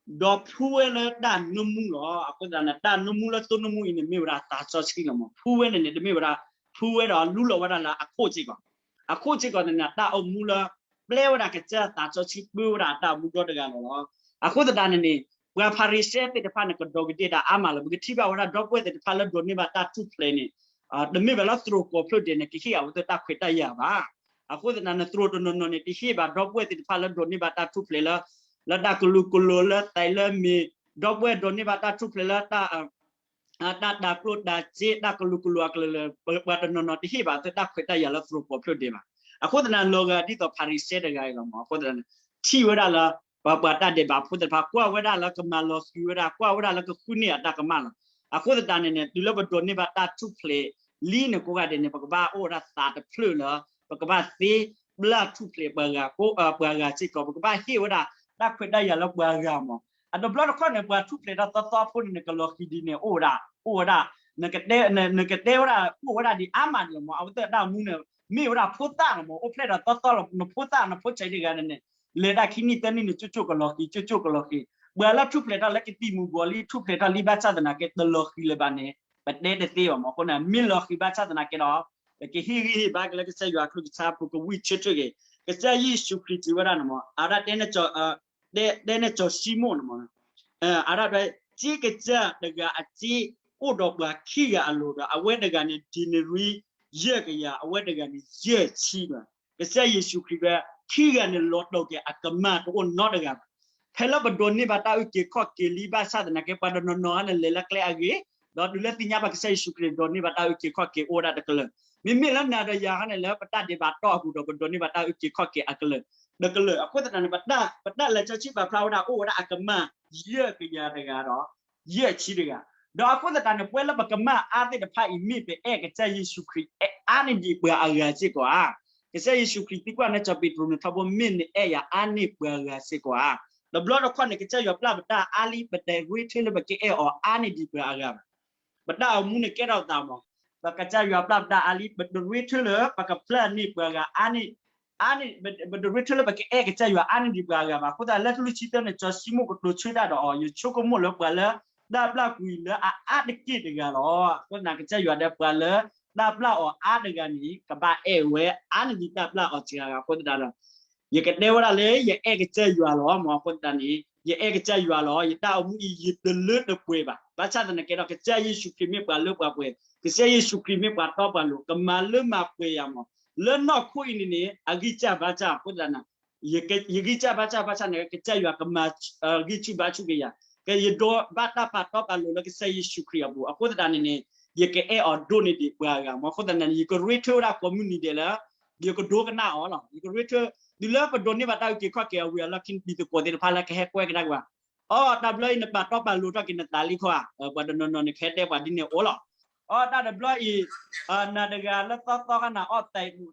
ဒီးဖှူဝဲလၢတၢ်နၢမူလီၤ. အဃိသတးန့ၣ် တၢ်နၢမူလၢသိနၢမူအံၤန့ၣ် မ့ၢ်ဝဲဒၣ်သးစီဆှံလီၤမး. ဖှူဝဲန့ၣ်န့ၣ် တမ့ၢ်ဝဲဒၣ် ဖှူဝဲဒီးလူလီၤဝဲဒၣ်လၢအခိၣ်စ့ၢ်ကီး, အခိၣ်စ့ၢ်ကီးန့ၣ်န့ၣ် တၢ်အိၣ်မူလၢ ပျဲဝဲဒၣ်ကစၢ်သးစီဆှံ ပၢဝဲဒၣ်အတၢ်အိၣ်မူဒီတဂၤလီၤလီၤ. အဃိသတးန့ၣ်န့ၣ် ပှၤဖၤရံၤၡဲသ့ၣ်တဖၣ်န့ၣ် ကဒီးကဒ့ၣ်တၢ်အါမးလီၤ. ပကထံၣ်ဘၣ်ဝဲဒၣ်ဒီပုၢ်ဝဲၢ်သ့ၣ်တဖၣ်လၢဒိးန့ၢ်ဘၣ်တၢ်ထူၣ်ဖျဲးန့ၣ် တမ့ၢ်ဘၣ်လၢသရိာ်ကီၢ်ဖျၢၣ်ဒဲးန့ၣ် ကဟ့ၣ်အဝဲသ့ၣ်တၢ်ခွဲးတၢ်ယာ်ဘၣ်. အဃိသတးန့ၣ် သရိာ်တနီၤနီၤန့ၣ် တဟ့ၣ်ဘၣ်ဒီပုၢ်ဝဲၢ်သ့ၣ်တဖၣ်လၢဒိးန့ၢ်ဘၣ်တၢ်ထူၣ်ဖျဲးလၢ လၢတၢ်ကလူးကလိာ်လၢသးလၢမ့ၢ်, ဒီပုၢ်ဝဲၢ်ဒိးန့ၢ်ဘၣ်တၢ်ထူၣ်ဖျဲးလၢ တၢ်တၢ်တၤကျိၣ်တၤစ့ တၢ်ကလူးကလိာ်အကလုာ်ကလုာ်, ပှၤတနီၤနီၤတဟ့ၣ်ဘၣ်အဝဲသ့ၣ်တၢ်ခွဲးတၢ်ယာ်လၢသရိာ်ကီၢ်ဖျၢၣ်ဒဲးဘၣ်. အဃိသတးန့ၣ် လီၤဂာ်ဒ်သိးဖၤရံၤၡဲတဂၤအံၤလီၤမး. အဃိသတးန့ၣ် ထံၣ်ဝဲဒၣ်လၢ ပှၤ ပှၤတၢ်ဒဲးဘးဖိသ့ၣ်တဖၣ် ကွၢ်ဝဲဒၣ်လၢကမၤလီၤဃံၤဝဲဒၣ်, ကွၢ်ဝဲဒၣ်လၢကဃုန့ၢ်အတၢ်ကမၣ်လီၤ. အဃိသတးန့ၣ်န့ၣ် တုၤလၢပဒိးန့ၢ်ဘၣ်တၢ်ထူၣ်ဖျဲးလံန့ၣ်ကိးဂၤဒဲးန့ၣ် ပကဘၣ်အိၣ်ဝဲဒၣ်သးတဖျၢၣ်လၢ ပကဘၣ်သ့ပျၢ်ထူၣ်ဖျဲးပှၤဂၤ, ပှၤဂၤစ့ၢ်ကီး, ပကဘၣ်ဟ့ၣ်ဝဲဒၣ်တၢ်ခွဲးတၢ်ယာ်လၢပှၤဂၤမး. အတဘျီတခီၣ်န့ၣ် ပှၤထူၣ်ဖျဲးတၢ်သီသီဖိန့ၣ်န့ၣ် ကလီၤဃံၤဒ်န့ၣ် အိၣ်ဝဲဒၣ်, အိၣ်ဝဲဒၣ်, နကတဲ, နကတဲဝဲဒၣ် အိၣ်ဝဲဒၣ်ဒ်အါမးန့ၣ်လီၤမး. အဝဲသ့ၣ်အတၢ်အိၣ်မူန့ၣ် မ့ၢ်ဝဲဒၣ်ဖိသၣ်လီၤမး, အိၣ်ဖျဲၣ်ဒီးသီသီလီၤ. နဖိသၣ် နဖိဆံးတဂၤန့ၣ်န့ၣ် လဲၤတၢ်ခံနံၣ်သၢနံၣ်န့ၣ် ကၠိကၠိကလီၤဃံၤ, ကၠိကၠိကလီၤဃံၤ. ပှၤလၢထူၣ်ဖျဲးထီၣ်လၢကသံၣ်မူၤဘှီးလံ ထူၣ်ဖျဲးထီၣ်လံဘၣ်ဆၣ်သနာ်က့ တလီၤဃံၤလၢၤဘၣ်န့ၣ် ပတဲတသ့ဘၣ်မး. အဃိန့ၣ် မ့ၢ်လီၤဃံၤဘၣ်ဆၣ်သနာ်က့ဒီး ပကဟ့ၣ်ဂံၢ်ဟ့ၣ်ဘါက့ၤလၢကစၢ်ယွၤအကလုၢ်ကထါ ပကဝံၢ်ဆၢထၢၣ်က့ၤ. ကစၢ်ယ့ၣ်ၡူးခရံာ်စံးဝဲဒၣ်န့ၣ်မး, အဝဲဒၣ်တဲ တဲန့ၣ်စီၤၡံမိၣ်န့ၣ်မး, အဝဲဒၣ်တဲ စ့ကစၢ်တဂၤအစ့ အိၣ်ဒီးပှၤခံဂၤအလိၤဒီး အဝဲတဂၤန့ၣ် ဒံၤနရံယဲၢ်ကယၤ, အဝဲတဂၤန့ၣ် ယဲၢ်ဆံဒီး ကစၢ်ယ့ၣ်ၡူးခရံာ်ဝဲ ခံဂၤန့ၣ် လီၤတီၤက့ၤအကမၢ်တအိၣ်နီတဂၤဘၣ်. ဖဲလၢပဒိးန့ၢ်ဘၣ်တၢ်အုၣ်က့ၤခီၣ်က့ၤလံဘၣ်ဆၣ်သနာ်က့ ပှၤတနီၤနီၤန့ၣ်လဲၤလၢကျဲအဂ့ၤ, ဒီးတုၤလၢသ့ၣ်ညါဘၣ်ကစၢ်ယ့ၣ်ၡူးခရံာ် ဒိးန့ၢ်ဘၣ်တၢ်အုၣ်က့ၤခီၣ်က့ၤအိၣ်ဝဲဒၣ်တကလုာ်. မ့မ့ၢ်လၢနၤဒီးယၤန့ၣ် လၢပတၢ်ဒဲးဘးတီၢ်အပူၤဒီး ပဒိးန့ၢ်ဘၣ်တၢ်အုၣ်က့ၤခီၣ်က့ၤအကလုာ်, တကလုာ်. အဃိသတးန့ၣ် ပတၢ်လဲၤစီဆှံပာ်ဖျါဝဲဒၣ် အိၣ်ဝဲဒၣ်အကမၢ် ယဲၢ်ကယၤတဂၤဒီး ယဲၢ်ဆံတဂၤ. ဒီးအဃိသတးန့ၣ် ပဝဲလၢပကမၢ်အါသ့ၣ်တဖၣ်အံၤ မ့ၢ်ပအဲၣ်ကစၢ်ယ့ၣ်ၡူးခရံာ် အါန့ၢ်ဒံးပှၤအဂၤစ့ၢ်ကီးဧါ. ကစၢ်ယ့ၣ်ၡူးခရံာ်သံကွၢ်န့ၢ်စီၤပ့းတရူးန့ၣ် ထီဘိ မ့ၢ်နအဲၣ်ယၤအါန့ၢ်ပှၤဂၤစ့ၢ်ကီးဧါ. တဘျီတခီၣ်န့ၣ် ကစၢ်ယွၤပျၢ်ပတၢ်အါလံ ပတရ့ထွဲလၢပကအဲၣ်အီၤအါန့ၢ်ဒံးပှၤအဂၤဘၣ်. ပတၢ်အိၣ်မူန့ၣ်ကဲထီၣ်သးမး, ပကစၢ်ယွၤပျၢ်ပတၢ်အါလံ ပတရ့ထွဲလၢပကပျၢ်န့ၢ်ပှၤဂၤအါန့ၢ်, အါန့ၢ်, ပတရ့ထွဲလၢပကအဲၣ်ကစၢ်ယွၤအါန့ၢ်ဒံးပှၤဂၤဘၣ်. အဃိသတးလၢလွံၢ်ဆံသၢန့ၣ် စီၤၡံမိၣ်ကတိၤဆၢတၢ်ဒီးအီၤ, ယဆိကမိၣ်လၢပှၤလၢတၢ်ပျၢ်ကွံာ်လၢအအါတက့ၢ်တဂၤလီၤ. အဃိသတးကစၢ်ယွၤဒီးပှၤလၢတၢ်ပျၢ်အီၤအါတဂၤန့ၣ် ကဘၣ်အဲၣ်ဝဲအါန့ၢ်ဒံးတၢ်ပျၢ်အီၤစှၤဂၤ. အဃိသတးဒီး ယကတဲဝဲဒၣ်လၢ ယအဲၣ်ကစၢ်ယွၤလီၤမး. အဃိသတးန့ၣ် ယအဲၣ်ကစၢ်ယွၤလီၤ. ယတၢ်အိၣ်မူအံၤ ယတလၢတပှဲၤဘၣ်. ဘၣ်ဆၣ်သနာ်က့ဒီး ကစၢ်ယ့ၣ်ၡူးခရံာ်မ့ၢ်ပှၤလၢပှဲၤပှဲၤ, ကစၢ်ယ့ၣ်ၡူးခရံာ်မ့ၢ်ပှၤတီပှၤလိၤ, ကမၤလၢမၤပှဲၤယၤမး. လၢနီၢ်ခိအံၤန့ၣ်န့ၣ် အဂံၢ်စၢ်ဘါစၢ်အဃိသတးန့ၣ် ယဂံၢ်စၢ်ဘါစၢ်ဘၣ်ဆၣ်န့ၣ် ကစၢ်ယွၤကမၤဂံၢ်ဆူၣ်ဘါဆူၣ်က့ၤယၤ, ကယဒိးဘၣ်တၢ်ပာ်တီပာ်လိၤလၢကစၢ်ယ့ၣ်ၡူးခရံာ်အပူၤ. အဃိသတးန့ၣ်န့ၣ် ယကအဲၣ်အီၤဒိၣ်န့ၢ်ဒံးပှၤဂၤမး. အဃိသတးန့ၣ် ယကရ့ထွဲဝဲဒၣ်ကိးမုၢ်နံၤဒဲးလၢ ယကဒိကနၣ်အီၤလီၤ. ယကရ့ထွဲ တုၤလၢပဒိးန့ၢ်ဘၣ်တၢ်အုၣ်က့ၤခီၣ်က့ၤအဝံၤအလီၢ်ခံ တံၤသကိးသ့ၣ်တဖၣ်လၢကဟဲကွဲကဒါက့ၤဘၣ်, အိ တၢ်ဘျီအံၤနပာ်တီပာ်လိၤထီၣ်က့ၤနသးလံခီဧါ, ပှၤတနီၤနီၤန့ၣ် ကဟဲတဲပှၤဒ်န့ၣ်အိၣ်လီၤ. အိ တၢ်တဘျီအံၤ နၤတဂၤလၢသီသီခါန့ၣ် အီၣ်သး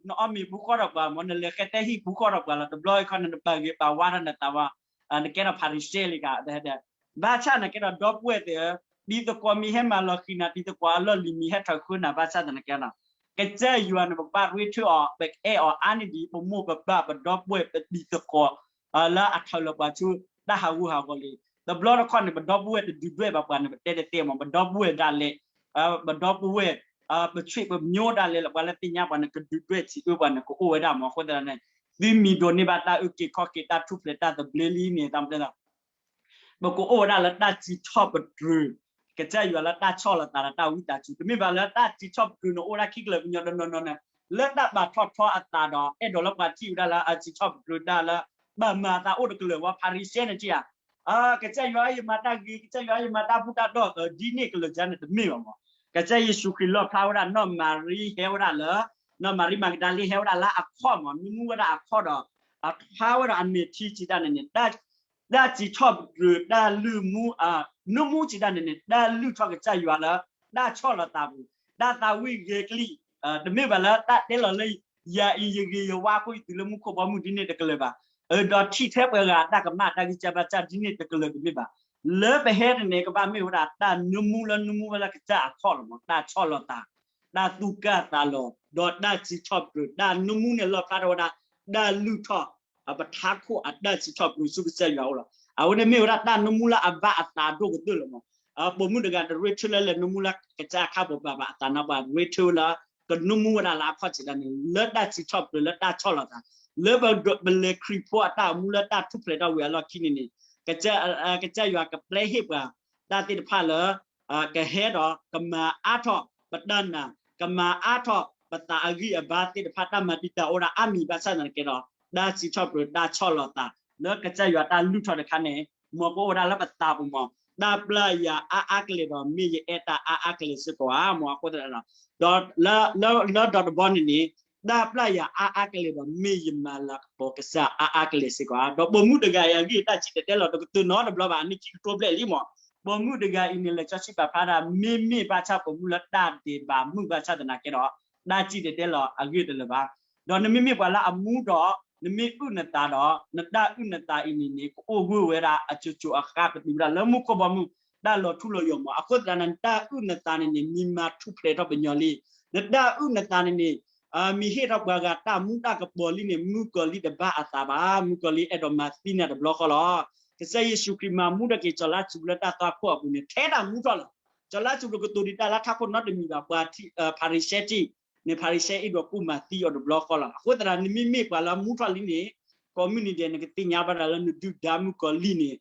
နအီၣ်မ့ၤပူၤဃီဒီးပှၤမး, နလဲၤဃဲတဲဟံၣ်ပူၤဃီဒီးပှၤလီၤ. တဘျီအံၤခီန့ၣ် နပာ်ဂ့ၤပာ်ဝါထီၣ်နသးဝဲ, နကဲထီၣ်ဖၤရံၤၡဲလံက ဘၣ်ဆၣ်သနာ်က့ဒီး ဒီပုၢ်ဝဲၢ်သ့ၣ်ဧၢ, တံၤသကိးမ့ၢ်ဟဲမၤလီၤဃံၤနၤ, တံၤသကိးအလီၢ်လံၤမ့ၢ်ဟဲထီၣ်ဃၢနၤ, ဘၣ်ဆၣ်သနာ်က့ဒီး ကစၢ်ယွၤန့ၣ် ပကဘၣ်ရ့ထွဲအီၤ, ပအဲၣ်အီၤအါန့ၢ်ဒံး ပမိၢ်ပပၢ် ပဒီပုၢ်ဝဲၢ် ပတံၤသကိး လၢအထီၣ်လီၤပှၤဆူတၢ်ဟးဂူာ်ဟးဂီၤလံ. တဘျီတခီန့ၣ် ပဒီပုၢ်ဝဲၢ်တဒုၣ်ဒွဲၣ်ဘၣ်ပှၤန့ၣ် ပတဲတသ့မး, ပဒီပုၢ်ဝဲၢ်ဒၣ်လဲာ်, ပဒီပုၢ်ဝဲၢ် ပဆွေပမျိုးဒၣ်လဲာ်လၢပှၤလၢသ့ၣ်ညါပှၤန့ၣ် ကဒုၣ်ဒွဲၣ်ထံၣ်အၢပှၤန့ၣ် ကအိၣ်ဝဲဒၣ်မး. အဃိသတးန့ၣ် သုမ့ၢ်ဒိးန့ၢ်ဘၣ်တၢ်အုၣ်က့ၤခီၣ်က့ၤ တၢ်ထူၣ်ဖျဲးတၢ်သဘျ့လံန့ၣ် တၢ်မတ ပကအိၣ်ဝဲဒၣ်လၢတၢ်စံးထီၣ်ပတြၢၤ ကစၢ်ယွၤလၢတၢ်ဆီၣ်လီၤသးဒီးတၢ်ဝံသးစူၤ, တမ့ၢ်ဘၣ်လၢတၢ်စံးထီၣ်ပတြၢၤန့ၣ် အိၣ်ဒၣ်ခံကလၢာ်ကညီတနီၤနီၤန့ၣ် လၢတၢ်ဘၣ်ထီၣ်ထီအသးဒီး အဲၣ်ဒိးလၢပှၤထံၣ်ဝဲဒၣ်လၢအစံးထီၣ်ပတြၢၤတၢ်လၢ ဘၣ်မၤအသးအိၣ်တကလုာ်ဝဲ ဖၤရံၤၡဲန့ၣ်ထံၣ်ဧါ ကစၢ်ယွၤယမၤတၢ်ဂ့ၤ ကစၢ်ယွၤယမၤတၢ်ဘူၣ်တၢ်တီၢ် ဒ်န့ၣ်ကလုာ်ကန့ၣ်တမ့ၢ်ဘၣ်မး. ကစၢ်ယ့ၣ်ၡူးခရံာ်လီၣ်ဖျါဝဲဒၣ်နီၢ်မၤရံဟဲဝဲဒၣ်လၢ နီၢ်မၤရံမၤကဒၤလ့ဟဲဝဲဒၣ်လၢအခီၣ်မး နူမူဝဲဒၣ်အခီၣ်ဒီး အဖျါဝဲဒီးအမဲာ်ထံစံးတၢ်န့ၣ်န့ၣ် တၢ်စံးထီၣ်ပတြၢၤတၢ်လုၢ်မူ နူမူစံးတၢ်န့ၣ်န့ၣ် တၢ်လုၢ်ထီၣ်ကစၢ်ယွၤလၢ တၢ်ဆီၣ်လီၤသးပူၤ တၢ်သးဝံၣ်ဂဲၤကလံၣ် တမ့ၢ်ဘၣ်လၢတၢ်တဲလီၤလၢ ယၤအံၤယဂ့ၤယဝါအဃိ ယတုၤလၢမူခိၣ်ဘီမုၢ်ဒ်န့ၣ်တကလုာ်ဘၣ်. ဒီးထံၣ်ထဲပှၤဂၤအတၢ်ကမၣ်တၢ်ဂံၢ်စၢ်ဘါစၢ်ဒ်န့ၣ်တကလုာ်တမ့ၢ်ဘၣ်. လၢပဟဲန့ၣ်န့ၣ် ကဘၣ်မ့ၢ်ဝဲဒၣ်တၢ်နူမူလၢနူမူဝဲလၢကစၢ်အခီၣ်လီၤမး တၢ်ဆီၣ်လီၤသး တၢ်သူၣ်ကၢ်သးလီၤ ဒီးတၢ်စံးထီၣ်ပတြၢၤ တၢ်နူမူန့ၣ်လီၣ်ဖျါထီၣ်ဝဲဒၣ် တၢ်လုၢ်ထီၣ် ပထါခိၣ်အတၢ်စံးထီၣ်ပတြၢၤဆူကစၢ်ယွၤအအိၣ်လီၤ. အဝဲန့ၣ်မ့ၢ်ဝဲဒၣ်တၢ်နူမူလၢအဘၣ်အသးဒိၣ်ကတၢၢ်လီၤမး. ပိာ်မုၣ်တဂၤတရ့ထၢလၢလဲၤနူမူလၢကစၢ်အခါပိာ်ပာ်ဘၣ်အသးနါပှၤ ရ့ထၢလၢ ကနူမူဝဲဒၣ်လၢအခီၣ်စံးတၢ်န့ၣ် လၢတၢ်စံးထီၣ်ပတြၢၤလၢတၢ်ဆီၣ်လီၤသး လၢပလဲၤခရံာ်ဖိအတၢ်အိၣ်မူလၢတၢ်ထူၣ်ဖျဲးထီၣ်ဝံၤအလီၢ်ခံန့ၣ်န့ၣ် ကစၢ်ယွၤကပျဲဟ့ၣ်ပှၤ တၢ်သ့ၣ်တဖၣ်လၢ ကဟဲဒီးကမၤအါထီၣ်ပတၢ်နာ် ကမၤအါထီၣ်ပသးအဂံၢ်အဘါသ့ၣ်တဖၣ် တၢ်မၤတံာ်တာ်အိၣ်ဒၣ်အါမံၤဘၣ်ဆၣ်သနာ်က့ဒီး တၢ်စံးထီၣ်ပတြၢၤတၢ်ဆီၣ်လီၤသး လၢကစၢ်ယွၤတၢ်လုၢ်ထီၣ်တခါန့ၣ် မ်ကအိၣ်ဝဲဒၣ်လၢပသးပူၤမး တၢ်ပျၢ်ယၤအါအါကလဲာ်ဒီး မ့ၢ်ယအဲၣ်တၢ်အါအါကလဲာ်စ့ၢ်ကီးဧါ မးအဃိသတးဒီး လၢဒီတဘီန့ၣ်န့ၣ် တၢ်ပျၢ်ယၤအါအါကလဲာ်ဒီး မ့ၢ်ယမၤလၤကပီၤကစၢ်အါအါကလဲာ်စ့ၢ်ကီးဧါ. ဒီးပိာ်မုၣ်တဂၤအံၤအဂ့ၢ်တၢ်စံၣ်တဲၤတဲလီၤတကတၢၢ်နီတဘျီဘၣ် အနံၣ်ခံကထိဘျဲၣ်လံမး. ပိာ်မုၣ်တဂၤအံၤန့ၣ် လံာ်စီဆှံပာ်ဖျါဒၣ် မ့မ့ၢ်ဘၣ်ဆၣ်ပိာ်မုၣ်လၢတၢ်ဒဲးဘးမုၢ်ဘၣ်ဆၣ်သနာ်က့ဒီး တၢ်စံၣ်တဲၤတဲလီၤအဂ့ၢ်တလၢာ်ဘၣ်. ဒီးနမ့မ့ၢ်ပှၤလၢအမူဒီး နမ့ၢ်အုၣ်နသးဒီး နတၢ်အုၣ်နသးအံၤန့ၣ်န့ၣ် ကအိၣ်ဂၢၢ်ဝဲဒၣ်အစိၤစိၤအဃၣ်ကတုၤဝဲဒၣ်လၢမူခိၣ်ဘီမုၢ် တၢ်လီၤထူလီၤယိာ်မး. အဃိသတးန့ၣ် နတၢ်အုၣ်နသးန့ၣ်န့ၣ် မံၤမၤထူၣ်ဖျဲးထီၣ်ပညီလံ. နတၢ်အုၣ်နသးန့ၣ်န့ၣ် မံၤဟ့ၣ်ထီၣ်ပှၤဂၤတၢ်မူတၢ်ကပီၤလံန့ၣ် မုၣ်ကီၤလံၢ်တဘၣ်အသးဘၣ်. မုၣ်ကီၤလံၢ်အဲၣ်ဒိးမၤသံနၤတဘျီဃီလီၤ. ကစၢ်ယ့ၣ်ၡူးခရံာ်မၤမူထီၣ်က့ၤစီၤလါစရူးလၢတၢ်သွၣ်ခိၣ်အပူၤန့ၣ် ထဲတၢ်မူထီၣ်လီၤ. စီၤလါစရူးကတိၤဒံးတၢ်လၢထးခိၣ်နီတမံၤဘၣ် ပှၤဖၤရံၤၡဲထံၣ်န့ၣ် ဖၤရံၤၡဲအံၤဒီးကူၣ်မၤသံအီၤတဘျီဃီလီၤ. အဃိသတး နမ့မ့ၢ်ပှၤလၢမူထီၣ်လံန့ၣ် community နကသ့ၣ်ညါဘၣ်ဒၣ်လၢနဒုၣ်ဒါမုၣ်ကီၤလံၢ်န့ၣ်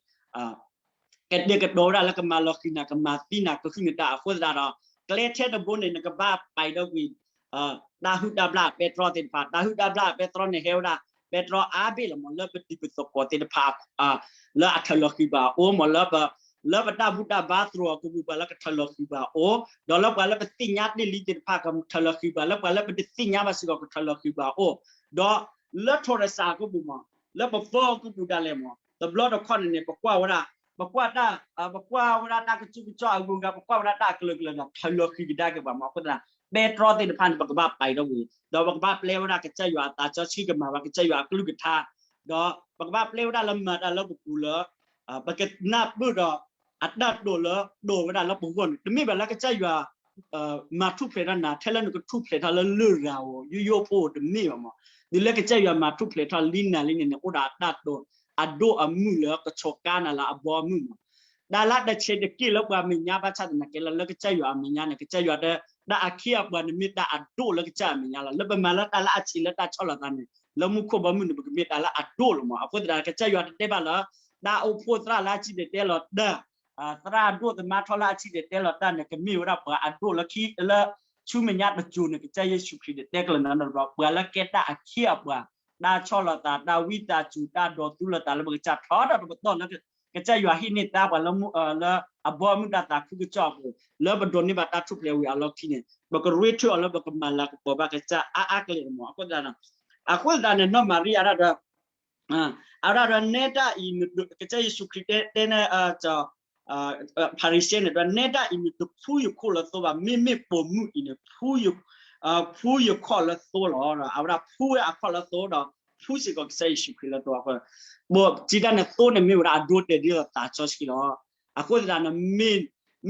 ကဒဲကဒီးဝဲဒၣ်လၢကမၤလီၤဃံၤနၤ ကမၤသံနၤ ကဟုၣ်နတၢ်အဃိသတးဒီး ကျဲထဲတဘိန့ၣ် နကဘၣ်ပာ်ဒီးကွံာ် တၢ်ဟုၣ်တၢ်ဘျၣ်ပဲတြီသ့ၣ်တဖၣ် တၢ်ဟုၣ်တၢ်ဘျၣ်ပဲတြီန့ၣ်ဟဲဝဲဒၣ် ပဲတြီအါဘ့ၣ်လီၤမး လၢပတံၤပသကိးသ့ၣ်တဖၣ် လၢအထၢၣ်လီၤဃံၤပှၤအအိၣ်မး လၢပ လၢပတၢ်ဘူၣ်တၢ်ဘါသရိာ်အကပူၤ ပှၤလၢကထၢၣ်လီၤဃံၤပှၤအအိၣ် ဒီးလၢပှၤလၢပသ့ၣ်ညါတ့ၢ်လံသ့ၣ်တဖၣ် ကထၢၣ်လီၤဃံၤပှၤ လၢပှၤလၢပတသ့ၣ်ညါဘၣ်စ့ၢ်ကီး ကထၢၣ်လီၤဃံၤပှၤအအိၣ် ဒီးလၢထိရစးအကပူၤမး လၢပဖီအကပူၤဒၣ်လဲာ်မး တဘျီတခီၣ်န့ၣ်န့ၣ် ပကွၢ်ဝဲဒၣ် ပကွၢ်တၢ် ပကွၢ်ဝဲဒၣ်တၢ်ကစီကစီအဂုၤအဂၤ ပကွၢ်ဝဲဒၣ်တၢ်အကလုာ်ကလုာ်ဒီး ထၢၣ်လီၤဃံၤကဒါက့ၤပှၤမး အဃိသတး ပဲတြီသ့ၣ်တဖၣ်န့ၣ် ပကဘၣ်ပာ်ဒီးဝံၤ ဒီးပကဘၣ်ပျဲဝဲဒၣ်ကစၢ်ယွၤအသးစီဆှံကမၤဘၣ် ကစၢ်ယွၤအကလုၢ်ကထါ ဒီးပကဘၣ်ပျဲဝဲဒၣ်လၢမၤတၢ်လၢပပူၤလၢ ပကနၢ်ပၢၢ်ဒီး အတၢ်တိာ်လၢတိာ်ဝဲဒၣ်လၢပဂီၢ်န့ၣ် တမ့ၢ်ဘၣ်လၢကစၢ်ယွၤ မၤထူၣ်ဖျဲးထီၣ်နၤ ထဲလၢနကထူၣ်ဖျဲးထီၣ်လၢလရာ်ဧိၤ ယိယိဖိဧိၤတမ့ၢ်ဘၣ်မး တုၤလၢကစၢ်ယွၤမၤထူၣ်ဖျဲးထီၣ်လံနၤလံန့ၣ်န့ၣ် အိၣ်ဒီးအတၢ်တိာ် အဒိၣ်အမုၢ်လၢကဆီၣ်ကါနၤလၢအဘီအမုၢ်မး တၢ်လၢတဆဲးတက့ၢ်လၢပှၤမဲာ်ညါဘၣ်ဆၣ်သနာ်က့လီၤ လၢကစၢ်ယွၤအမဲာ်ညါန့ၣ် ကစၢ်ယွၤတဲ တၢ်အခ့အပှၤန့ၣ်မ့ၢ်တၢ်အဒိၣ်လၢကစၢ်အမဲာ်ညါလီၤ. လၢပမၤလၢတၢ်လၢအဆံးလၢတၢ်ဆီၣ်လီၤသးန့ၣ် လၢမူခိၣ်ဘီမုၢ်န့ၣ် ပကမ့ၢ်တၢ်လၢအဒိၣ်လီၤမး အဃိသတး ကစၢ်ယွၤတတဲဘၣ်လၢ တၢ်အိၣ်ဖှိၣ်သရၣ်လၢအစံၣ်တဲၤတဲလီၤတၢ် သရၣ်အဒိၣ်သမါထီၣ်လၢအစံၣ်တဲၤတဲလီၤတၢ်န့ၣ် ကမ့ၢ်ဝဲဒၣ်ပှၤအဒိၣ်လၢခံလၢ ဆူမဲာ်ညါတစိၤန့ၣ် ကစၢ်ယ့ၣ်ၡူးခရံာ်န့ၣ် တဲကလၢၤနၤဒီး ပှၤလၢကဲတၢ်အခ့အပှၤ တၢ်ဆီၣ်လီၤသး တၢ်ဝံသးစူၤ တၢ်ဒိးသူလၢသးလၢပကစၢ်ထီထီၣ်တပတီၢ်လၢ ကစၢ်ယွၤဟ့ၣ်န့ၢ်သါပှၤလၢ လၢအဘီအမုၢ်တၢ်သးခုကစီၣ်အပူၤ လၢပဒိးန့ၢ်ဘၣ်တၢ်ထူၣ်ဖျဲးဝံၤအလီၢ်ခံန့ၣ် ပကရ့ထၢၣ်အီၤလၢပကမၤလၤကပီၤဘၣ်ကစၢ်အါအါကလဲာ်မး အဃိသတး အဃိသတးန့ၣ် နီၢ်မၤရံအါဒၣ်ဒီး အါဒၣ်ဒီးနဲတၢ်အံၤ ကစၢ်ယ့ၣ်ၡူးခရံာ်တဲ တဲန့ၣ် ဖၤရံၤၡဲန့ၣ်ဒီး နဲတၢ်အံၤမ့ၢ်တဖှူယခိၣ်လၢသိဘၣ် မ့မ့ၢ်ပိာ်မုၣ်အံၤန့ၣ် ဖှူယခီၣ်လၢသိလီၤ. အဝဲဒၣ်ဖှူဝဲအခီၣ်လၢသိဒီး ဖှူစ့ၢ်ကီးကစၢ်ယ့ၣ်ၡူးခရံာ်လၢသိအဃိ စံးတၢ်န့ၣ် သိန့ၣ်မ့ၢ်ဝဲဒၣ်အဒိတဲာ်ဒ်သိးသးစီဆှံလီၤ. အဃိသတးန့ၣ်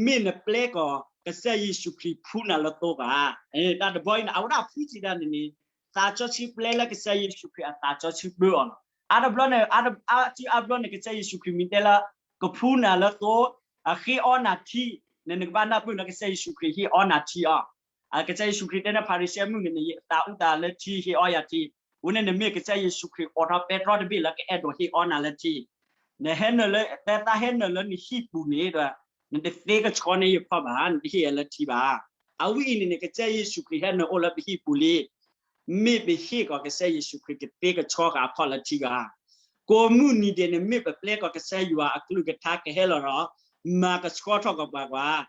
မ့ၢ်နပျဲကီး ကစၢ်ယ့ၣ်ၡူးခရံာ်ဖှူနၤလၢသိဘၣ်. တၢ်တဘီအံၤန့ၣ် အဝဲဒၣ်ဖှူစံးတၢ်န့ၣ်န့ၣ် သးစီဆှံပျဲလၢကစၢ်ယ့ၣ်ၡူးခရံာ်အသးစီဆှံပၢအီၤလီၤ. အါတဘျီန့ၣ် အါစုအါဘျီန့ၣ် ကစၢ်ယ့ၣ်ၡူးခရံာ်မ့ၢ်တဲလၢ ကဖှူနၤလၢသိ ဟ့ၣ်အီနၤထံန့ၣ် နကဘၣ်နၢ်ပၢၢ်လၢကစၢ်ယ့ၣ်ၡူးခရံာ်ဟ့ၣ်အီနၤထံအီၤ ကစၢ်ယ့ၣ်ၡူးခရံာ်တဲန့ၣ် ဖၤရံၤၡဲမုၣ်န့ၣ်န့ၣ် ယသးအုးသးလၢထံ ဟ့ၣ်အီယၤထံ. အဃိန့ၣ်န့ၣ်မ့ၢ်ကစၢ်ယ့ၣ်ၡူးခရံာ်အိးထီၣ်ပဲတြီတဘ့ၣ်လၢ ကအဲၣ်ဒိးဟ့ၣ်အီနၤလၢထံ. နဟဲနုာ်လၢ တဲသးဟဲနုာ်လၢနဟံၣ်ပူၤန့ၣ်ဒီး နတသ့ကဆှီန့ၢ်ယခီၣ်ဘၣ်, နတဟ့ၣ်ယၤလၢထံဘၣ်. အဝဲအံၤန့ၣ်န့ၣ် ကစၢ်ယ့ၣ်ၡူးခရံာ်ဟဲနုာ်အိၣ်လၢပဟံၣ်ပူၤလံ. မ့ၢ်ပဟ့ၣ်ကီးကစၢ်ယ့ၣ်ၡူးခရံာ်ကသ့ကဆှီက့ၤအခီၣ်လၢထံဂၤ, ကိးမုၢ်နံၤဒဲးန့ၣ် မ့ၢ်ပပျဲကီးကစၢ်ယွၤအကလုၢ်ကထါကဟဲလီၤဒီး မၤကဆှီထီၣ်က့ၤပှၤကွၢ်,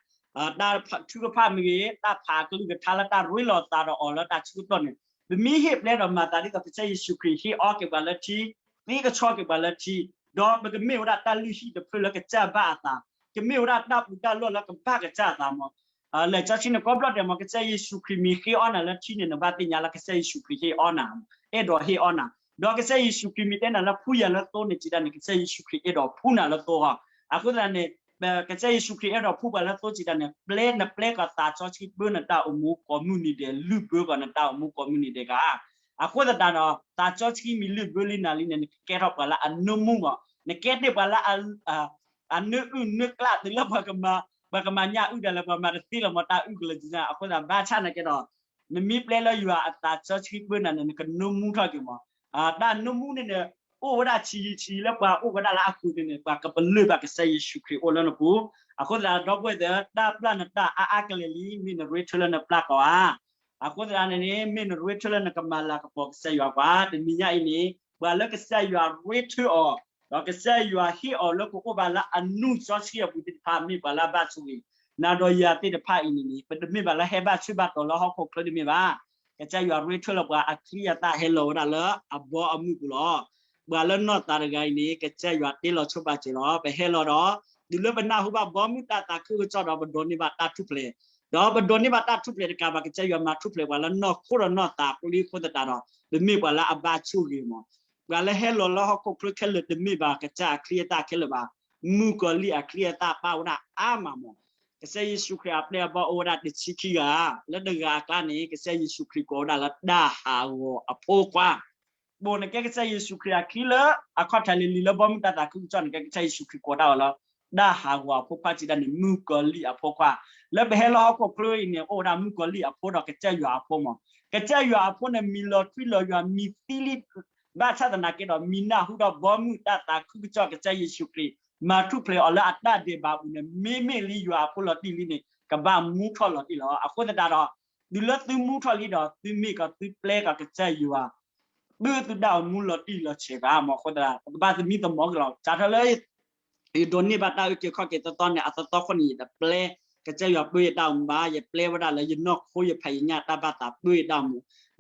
တၢ်ထုကဖၣ်မ့ၢ်ဂ့ၤ, တၢ်ဖးအကလုၢ်ကထါလၢတၢ်ရ့လိာ်သးဒီးအီၤလၢတၢ်ဆၢကတီၢ်န့ၣ် ပမ့ၢ်ဟ့ၣ်ပျဲဒီးမၤသးဒ်သိးကစၢ်ယ့ၣ်ၡူးခရံာ်ဟ့ၣ်အီၣ်က့ၤပှၤလၢထံ, သ့ကဆှီက့ၤပှၤလၢထံ, ဒီးပကမ့ၢ်ဝဲဒၣ်တၢ်လုၢ်ဟံၣ်တဖျၢၣ်လၢကစၢ်ဘၣ်အသး, ကမ့ၢ်ဝဲဒၣ်တၢ်ပူၤတၢ်လီၢ်လၢကဘၣ်ကစၢ်အသးမး. လဲၤစီဆှံန့ၣ် ကိးဘျီဒဲးမး ကစၢ်ယ့ၣ်ၡူးခရံာ်မ့ၢ်ဃ့အီၣ်နၤလၢထံန့ၣ် နဘၣ်သ့ၣ်ညါလၢကစၢ်ယ့ၣ်ၡူးခရံာ်ဟ့ၣ်အီၣ်နၤ, အဲၣ်ဒိးဟ့ၣ်အီၣ်နၤ, ဒီးကစၢ်ယ့ၣ်ၡူးခရံာ်မ့ၢ်တဲနၤလၢဖှူယၤလၢသိန့ၣ် စံးတၢ်န့ၣ် ကစၢ်ယ့ၣ်ၡူးခရံာ်အဲၣ်ဒိးဖှူနၤလၢသိဟီ, အဃိသတးန့ၣ် ကစၢ်ယ့ၣ်ၡူးခရံာ်အဲၣ်ဒိးဖှူပှၤလၢသိစံးတၢ်န့ၣ် ပျဲနပျဲကီးသးစီဆှံပၢနတၢ်အိၣ်မူကိးမုၢ်နံၤဒဲး လုၢ်ဘၢကီးနတၢ်အိၣ်မူကိးမုၢ်နံၤဒဲးဂၤ, အဃိသတးဒီး သးစီဆှံမ့ၢ်လုၢ်ဘၢလံနၤလံန့ၣ် နကကဲထီၣ်ပှၤလၢအနၢမူမး, နကဲထီၣ်ပှၤလၢ အနၢအုၣ်နၢကျၢ်တုၤလၢပှၤကမၤညၣ်အုၣ်ဒၣ်လဲာ် ပှၤမၤတသ့လၢၤမး တၢ်အုၣ်ကလၢာ်ကန့ၣ်, အဃိသတးဘၣ်ဆၣ်နာ်က့ဒီး နမ့ၢ်ပျဲလၢယွၤအသးစီဆှံပၢနၤန့ၣ် နကနၢမူထီၣ်က့ၤမး. တၢ်နၢမူန့ၣ်န့ၣ် အိၣ်ဝဲဒၣ်ဆံးယံာ်ဆံးလၢပှၤအိၣ်ဝဲဒၣ်လၢအဃုာ်န့ၣ်န့ၣ် ပှၤကပလၢၢ်ဘၣ်ကစၢ်ယ့ၣ်ၡူးခရံာ်အိၣ်လၢနပူၤ, အဃိသတးဒီပုၢ်ဝဲၢ်သ့ၣ် တၢ်ပျၢ်နတၢ်အါအါကလဲာ်လံ မ့ၢ်နရ့ထွဲလၢနပျၢ်ကီးဧါ. အဃိသတးန့ၣ်န့ၣ် မ့ၢ်နရ့ထွဲလၢနကမၤလၤကပီၤကစၢ်ယွၤကွၢ်, တနံၤညါအံၤန့ၣ် ပှၤလၢကစၢ်ယွၤရ့ထွဲအီၤ, ဒီးကစၢ်ယွၤဟ့ၣ်အီၤလၢကအိၣ်ဘၣ်လၢအနူၢ်စီဆှံအပူၤသ့ၣ်တဖၣ် မ့ၢ်ပှၤလၢအဘၣ်ဆိၣ်ဂ့ၤ, နၤဒီးယၤသ့ၣ်တဖၣ်အံၤန့ၣ်န့ၣ် ပတမ့ၢ်ဘၣ်လၢဟဲဘၣ်ဆၢဘၣ်တီၤလၢဟီၣ်ခိၣ်ချၢတမ့ၢ်ဘၣ်. ကစၢ်ယွၤရ့ထွဲလီၤပှၤအချံအသၣ်ဟဲလီၤဝဲဒၣ်လၢအဘီအမုၢ်ပူၤလီၤ. ပှၤလၢနီၢ်သးတဂၤအံၤန့ၣ် ကစၢ်ယွၤတ့လီၤဆိဘၣ်စၢၤလီၤ. ပဟဲလီၤဒီး တုၤလၢပနၢ်ဟူဘၣ်ဘီမုၢ်တၢ်သးခုကစီၣ်ဒီး ပဒိးန့ၢ်ဘၣ်တၢ်ထူၣ်ဖျဲး, ဒီးပဒိးန့ၢ်ဘၣ်တၢ်ထူၣ်ဖျဲးတကးဘၣ် ကစၢ်ယွၤမၤထူၣ်ဖျဲးပှၤလၢနီၢ်ခိဒီးနီၢ်သးအဃိလံအဃိသတးဒီး ပမ့ၢ်ပှၤလၢအဘၣ်ဆိၣ်ဂ့ၤမး. ပှၤလၢဟဲလီၤလၢဟီၣ်ခိၣ်ချၢခဲလၢာ်တမ့ၢ်ဘၣ်ကစၢ်အချံအသၣ်ခဲလၢာ်ဘၣ်. မုၣ်ကီၤလံၢ်အချံအသၣ်ပၣ်ဝဲဒၣ်အါမးမး. ကစၢ်ယ့ၣ်ၡူးခရံာ်အပျဲၢ်အဘီၣ်အိၣ်ဝဲဒၣ်တဆံခံဂၤ, လၢတဂၤအကျါန့ၣ် ကစၢ်ယ့ၣ်ၡူးခရံာ်ကိးဝဲဒၣ်လၢတၢ်ဟးဂီၤအဖိခွါ ဘိးန့ၣ်ကဲကစၢ်ယ့ၣ်ၡူးခရံာ်အချံလၢအခီၣ်ထံးလံၤလံၤလၢဘီမုၢ်တၢ်သးခုကစီၣ်န့ၣ် ကဲကစၢ်ယ့ၣ်ၡူးခရံာ်ကိးဒၣ်အီၤလၢ တၢ်ဟးဂီၤအဖိခွါစံးတၢ်န့ၣ် မုၣ်ကီၤလံၢ်အဖိခွါ. လၢပဟဲလၢဟီၣ်ခိၣ်ချၢအံၤန့ၣ် အိၣ်ဝဲဒၣ်မုၣ်ကီၤလံၢ်အဖိဒီးကစၢ်ယွၤအဖိမး. ကစၢ်ယွၤအဖိန့ၣ် မံၤလီၤထွံလီၤယွၤ မံၤသံလံ ဘၣ်ဆၣ်သနာ်က့ဒီး မံၤနၢ်ဟူဒီးဘီမုၢ်တၢ်သးခုကစီၣ် ကစၢ်ယ့ၣ်ၡူးခရံာ် မၤထူၣ်ဖျဲးအီၤလၢအတၢ်ဒဲးဘးအပူၤန့ၣ် မ့မ့ၢ်လံယွၤအဖိလီၤတံၢ်လံန့ၣ် ကဘၣ်မူထီၣ်လီၤတံၢ်လီၤ. အဃိသတးဒီး တုၤလၢသုမူထီၣ်လံဒီး သုမ့ၢ်ကီးသုပျဲကီးကစၢ်ယွၤ ဘုသုတၢ်အိၣ်မူလီၤတံၢ်လီၤဆဲးဘၣ်မး အဃိသတး ပကဘၣ်သမံသမိးက့ၤလီၤ. စးထီၣ်လၢ ယဒိးန့ၢ်ဘၣ်တၢ်အုၣ်က့ၤခီၣ်က့ၤသီသီန့ၣ် အသီသီဃီန့ၣ် ယတပျဲ ကစၢ်ယွၤပၢယတၢ်အိၣ်မူဘၣ်, ယပျဲဝဲဒၣ်လၢယနီၢ်ခိယဖးယညၣ်တၢ်ဘၣ်သးပၢယတၢ်အိၣ်မူ.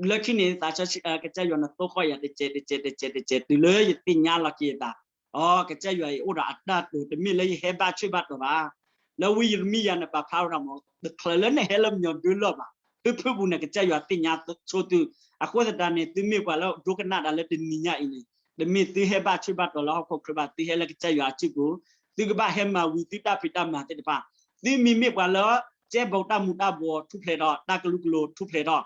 လၢခံန့ၣ် သးစီဆှံ ကစၢ်ယွၤန့ၣ်သိၣ်ဃီၣ်ယၤတစဲးတစဲးတစဲးတစဲး တုၤလၢယသ့ၣ်ညါလီၤက့ၤယသး အိ ကစၢ်ယွၤအံၤအိၣ်ဒီးအတၢ်တိာ် တမ့ၢ်လၢယဟဲဘၣ်ဆၢဘၣ်တီၤဘၣ်. လၢဝံယံးရမံယၤန့ၣ် ပာ်ဖျါဝဲဒၣ်မး တချုးလၢနဟဲလၢမညီၤဒၢလီၢ်ဘၣ် ဖုဖုပူၤန့ၣ် ကစၢ်ယွၤသ့ၣ်ညါဆိသု. အဃိသတးန့ၣ် သုမ့ၢ်ပှၤလၢဒိကနၣ်တၢ်လၢတနံၤညါအံၤန့ၣ် တမ့ၢ်သုဟဲဘၣ်ဆၢဘၣ်တီၤလၢဟီၣ်ခိၣ်ချၢဘၣ်, သုဟဲလၢကစၢ်ယွၤအစုပူၤ, သုကဘၣ်ဟဲမၤဝံၤသုတၢ်ဖံးတၢ်မၤသ့ၣ်တဖၣ်. သုမ့မ့ၢ်ပှၤလၢ ကဲဘီတၢ်မူၤတၢ်ဘှီးထူၣ်ဖျဲးထီၣ်, တၢ်ကလုာ်ကလိၤထူၣ်ဖျဲးထီၣ်,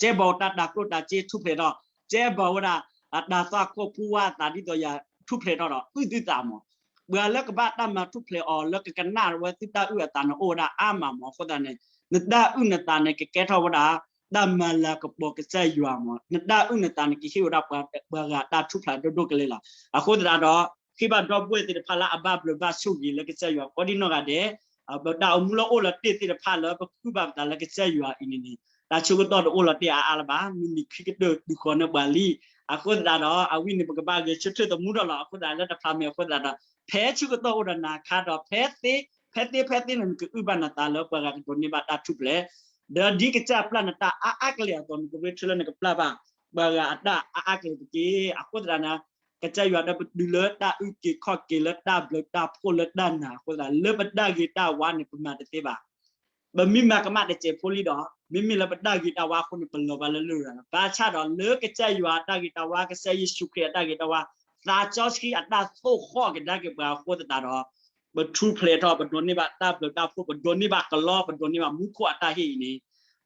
ကဲဘီတၢ်တၤကျိၣ်တၤစ့ထူၣ်ဖျဲးထီၣ်, ကဲဘီဝဲဒၣ် တၢ်သးခိၣ်ဖိဝါအသးဒ်သိးယၤထူၣ်ဖျဲးထီၣ်ဒီး အုၣ်သုသးမး. ပှၤလၢကဘၣ်တၢ်မၤထူၣ်ဖျဲးအီၤလၢကကနၣ်ဝဲသုတၢ်အုၣ်အသးန့ၣ် အိၣ်ဝဲဒၣ်အါမးမး. အဃိသတးန့ၣ် နတၢ်အုၣ်နသးန့ၣ် ကကဲထီၣ်ဝဲဒၣ် တၢ်မၤလၤကပီၤကစၢ်ယွၤမး, နတၢ်အုၣ်နသးန့ၣ် ကဟ့ၣ်ဝဲဒၣ်ပှၤဂၤတၢ်ထူၣ်ဖျဲးဒိၣ်ဒိၣ်ကလဲာ်လီၤ. အဃိသတးဒီး ဃ့ဘၣ်ဒီပုၢ်ဝဲၢ်သ့ၣ်တဖၣ်လၢအဘၣ်ဘျုးဘၣ်ဆိၣ်ဂ့ၤလၢကစၢ်ယွၤကိးဒံနီၢ်ဂၤဒဲး, ပတၢ်အိၣ်မူလၢအိၣ်လီၤတ့ၢ်သ့ၣ်တဖၣ်လၢပဃုဘၣ်ပသးလၢကစၢ်ယွၤအံၤန့ၣ်န့ၣ် တၢ်ဆၢကတီၢ်တအိၣ်လီၤတ့ၢ်အါအါလၢၤဘၣ်, မုၢ်နံၤခံကတၢၢ်တုၤဃီၤန့ၢ်ပှၤလံ. အဃိသတးဒီး အဝဲန့ၣ် ပကဘၣ်ဂဲၤဆၢထၢၣ်သမူထီၣ်လီၤ. အဃိသတးလၢတဖျါမ့ၢ်အဃိသတးဒီး ဖဲဆၢကတီၢ်အိၣ်ဒီးနၤအခါဒီး ဖဲသ့ ဖဲသ့ဖဲသ့န့ၣ် နကအုၣ်ဘၣ်နသးလၢပှၤဂၤကဒိးန့ၢ်ဘၣ်တၢ်ထူၣ်ဖျဲး ဒီးဒ်ကစၢ်ပျၢ်နတၢ်အါအါကလဲာ်အသိး နကရ့ထွဲလၢနကပျၢ်ဘၣ် ပှၤဂၤအတၢ်အါအါကလဲာ်တက့ၢ်. အဃိသတးန့ၣ် ကစၢ်ယွၤဒီးပတုၤလၢတၢ်အုၣ်က့ၤခီၣ်က့ၤလၢတၢ်ဘျုးတၢ်ဖှိၣ်လၢတၢ်နာ်အဃိသတး လၢပတၢ်ဂ့ၤတၢ်ဝါန့ၣ် ပမၤတသ့ဘၣ်. ပမ့ၢ်မၤကမၣ်တစဲးဖိလံဒီး မ့မ့ၢ်လၢပတၢ်ဂ့ၤတၢ်ဝါအဃိန့ၣ် ပလီၤဘၣ်လၢလရာ်လီၤ. ဘၣ်ဆၣ်ဒီးလၢကစၢ်ယွၤအတၢ်ဂ့ၤတၢ်ဝါ ကစၢ်ယ့ၣ်ၡူးခရံာ်အတၢ်ဂ့ၤတၢ်ဝါ သးစီဆှံအတၢ်သိၣ်ဃီၣ်ကဒါက့ၤပှၤအဃိသတးဒီး ပထူၣ်ဖျဲးထီၣ် ပဒိးန့ၢ်ဘၣ်တၢ်ဘျုးတၢ်ဖှိၣ် ပဒိးန့ၢ်ဘၣ်ကလီ ပဒိးန့ၢ်ဘၣ်မူခိၣ်အတၢ်ဟ့ၣ်အံၤန့ၣ်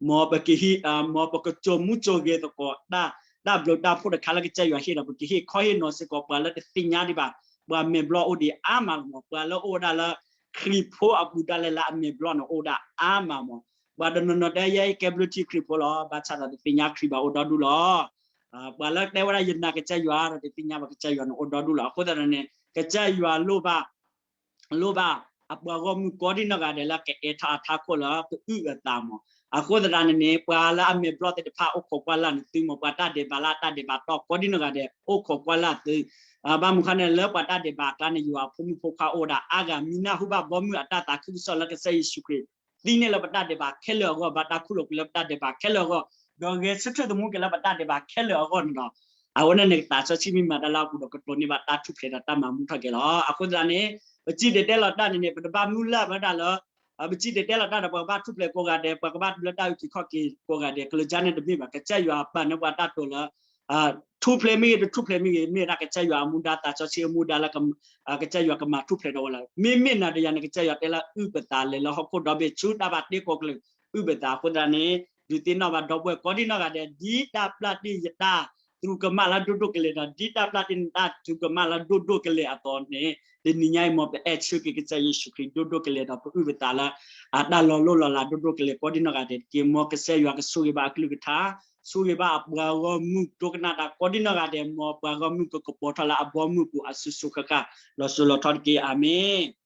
မ်ပကဟ့ၣ် မ်ပကစိာ်မူစိာ်ဂဲၤသကိး တၢ်ဘျုးတၢ်ဖှိၣ်တခါလၢကစၢ်ယွၤဟ့ၣ်ဒီး ပကဟ့ၣ်ခီဟ့ၣ်နီၤစ့ၢ်ကီးပှၤလၢတသ့ၣ်ညါဒံးဘၣ် ပှၤမဲာ်ဘျီၣ်အိၣ်ဒံးအါမးလီၤ. ပှၤလၢအိၣ်ဝဲဒၣ်လၢ ခရံာ်ဖိအပူၤဒၣ်လဲာ်လၢအမဲာ်ဘျီၣ်န့ၣ်အိၣ်ဝဲဒၣ်အါမးမး. ပှၤတနီၤနီၤတဲယဲကဲဘျုးထံခရံာ်ဖိလီၤ ဘၣ်ဆၣ်ဒီးတသ့ၣ်ညါခရံာ်ဘၣ်အိၣ်ဒီဒူၣ်လီၤ. ပှၤလၢတဲဝဲဒၣ်ယနာ်ကစၢ်ယွၤဒီးတသ့ၣ်ညါဘၣ်ကစၢ်ယွၤန့ၣ်အိၣ်ဒီဒူၣ်လီၤ. အဃိသတးန့ၣ် ကစၢ်ယွၤလိၣ်ဘၣ် လိၣ်ဘၣ် အပှၤဂီၢ်မုၢ်ကိးဒံနီၢ်ဂၤဒဲးလၢကအဲၣ်ထီၣ်အထးခိၣ်လၢကအုၣ်အသးမး. အဃိသတးန့ၣ်န့ၣ် ပှၤလၢအမဲာ်ဘျီၣ်သ့ၣ်တဖၣ်အိၣ်ခိးကွၢ်လၢ်နသုမး, ပှၤတၢ်ဒဲးဘးလၢအတၢ်ဒဲးဘးတီၢ်ကိးဒံနီၢ်ဂၤဒဲး အိၣ်ခိးကွၢ်လၢ်သု ဘၣ်မနုၤဃိန့ၣ် လၢပှၤတၢ်ဒဲးဘးအကျါန့ၣ် ယွၤအဖိမုၣ်ဖိခွါအိၣ်ဝဲဒၣ်အါဂၤ မ့ၢ်နၢ်ဟူဘၣ်ဘီမုၢ်အတၢ်သးခုကစီၣ်လၢကစၢ်ယ့ၣ်ၡူးခရံာ် သံန့ၢ်လၢပတၢ်ဒဲးဘးခဲလၢာ်အဂီၢ်, ဘၣ်တၢ်ခူၣ်လိာ်ကွံာ်လၢပတၢ်ဒဲးဘးခဲလၢာ်အဂီၢ်, ဒီးဂဲၤဆၢထၢၣ်သမူက့ၤလၢပတၢ်ဒဲးဘးခဲလၢာ်အဂီၢ်န့ၣ်ဒီး အဝဲန့ၣ်န့ၣ် ကသးစီဆှံမ့ၢ်မၤတၢ်လၢအပူၤဒီး ကတိၤန့ၢ်ဘၣ်တၢ်ထူၣ်ဖျဲးဒီးတၢ်မၤမူထီၣ်က့ၤလီၤ. အဃိသတးန့ၣ် ပစံၣ်တဲၤတဲလီၤတၢ်န့ၣ်န့ၣ် ပတဘၣ်မုၢ်လၢ်ဝဲဒၣ်လၢ ပစံၣ်တဲၤတဲလီၤတၢ်ဒီး ပှၤကဘၣ်ထူၣ်ဖျဲးကိးဂၤဒဲး, ပှၤကဘၣ်လၢတၢ်အုၣ်က့ၤခီၣ်က့ၤကိးဂၤဒဲး, ကလုာ်ကလုာ်န့ၣ်တမ့ၢ်ဘၣ်. ကစၢ်ယွၤပာ်န့ၢ်ပှၤတၢ်တိာ်လၢ ထူၣ်ဖျဲးမ့ၢ်ဂ့ၤတထူၣ်ဖျဲးမ့ၢ်ဂ့ၤ မ့ၢ်ဝဲဒၣ်ကစၢ်ယွၤအမူဒါ သးစီဆှံအမူဒါလၢ ကစၢ်ယွၤကမၤထူၣ်ဖျဲးဒီးဝဲလီၤ. မ့မ့ၢ်နၤဒီးယၤန့ၣ် ကစၢ်ယွၤတဲလၢအုၣ်ပသးလဲၤလၢဟီၣ်ခိၣ်ဒီဘ့ၣ်ဆူတၢ်ဘၣ်တ့ကိးကလုာ် အုၣ်ပသးအဃိသတးန့ၣ် ဒုးသ့ၣ်နီၣ်ဘၣ်ဒီပုၢ်ဝဲၢ်ကိးဒံနီၢ်ဂၤဒဲး ဒ်တၢ်ပျၢ်တ့ၢ်ယတၢ်သရူးကမၣ်လၢဒိၣ်ဒိၣ်ကလဲာ်ဒီး ဒ်တၢ်ပျၢ်တ့ၢ်နတၢ်သရူးကမၣ်လၢဒိၣ်ဒိၣ်ကလဲာ်အသိးန့ၣ် တနံၤညါအံၤ မ်ပအဲၣ်ဆၢက့ၤကစၢ်ယ့ၣ်ၡူးခရံာ်ဒိၣ်ဒိၣ်ကလဲာ်ဒီး ပအုၣ်ပသးလၢ အတၢ်လီၤလိၢ်လီၤလးဒိၣ်ဒိၣ်ကလဲာ်ကိးဒံနီၢ်ဂၤဒဲးတက့ၢ်. မ်ကစၢ်ယွၤကဆိၣ်ဂ့ၤဘၣ်အကလုၢ်ကထါ, ဆိၣ်ဂ့ၤဘၣ်အပှၤဂီၢ်မုၢ်ဒိကနၣ်တၢ်ကိးဒံနီၢ်ဂၤဒဲး, မ်ပှၤဂီၢ်မုၢ်ကကပီၤထီၣ်လၢအဘီမုၢ်ပူၤအစိၤစိၤဃၣ်ဃၣ် လီၤစိၤလီၤထီတက့ၢ်. အၤမ့ၣ်.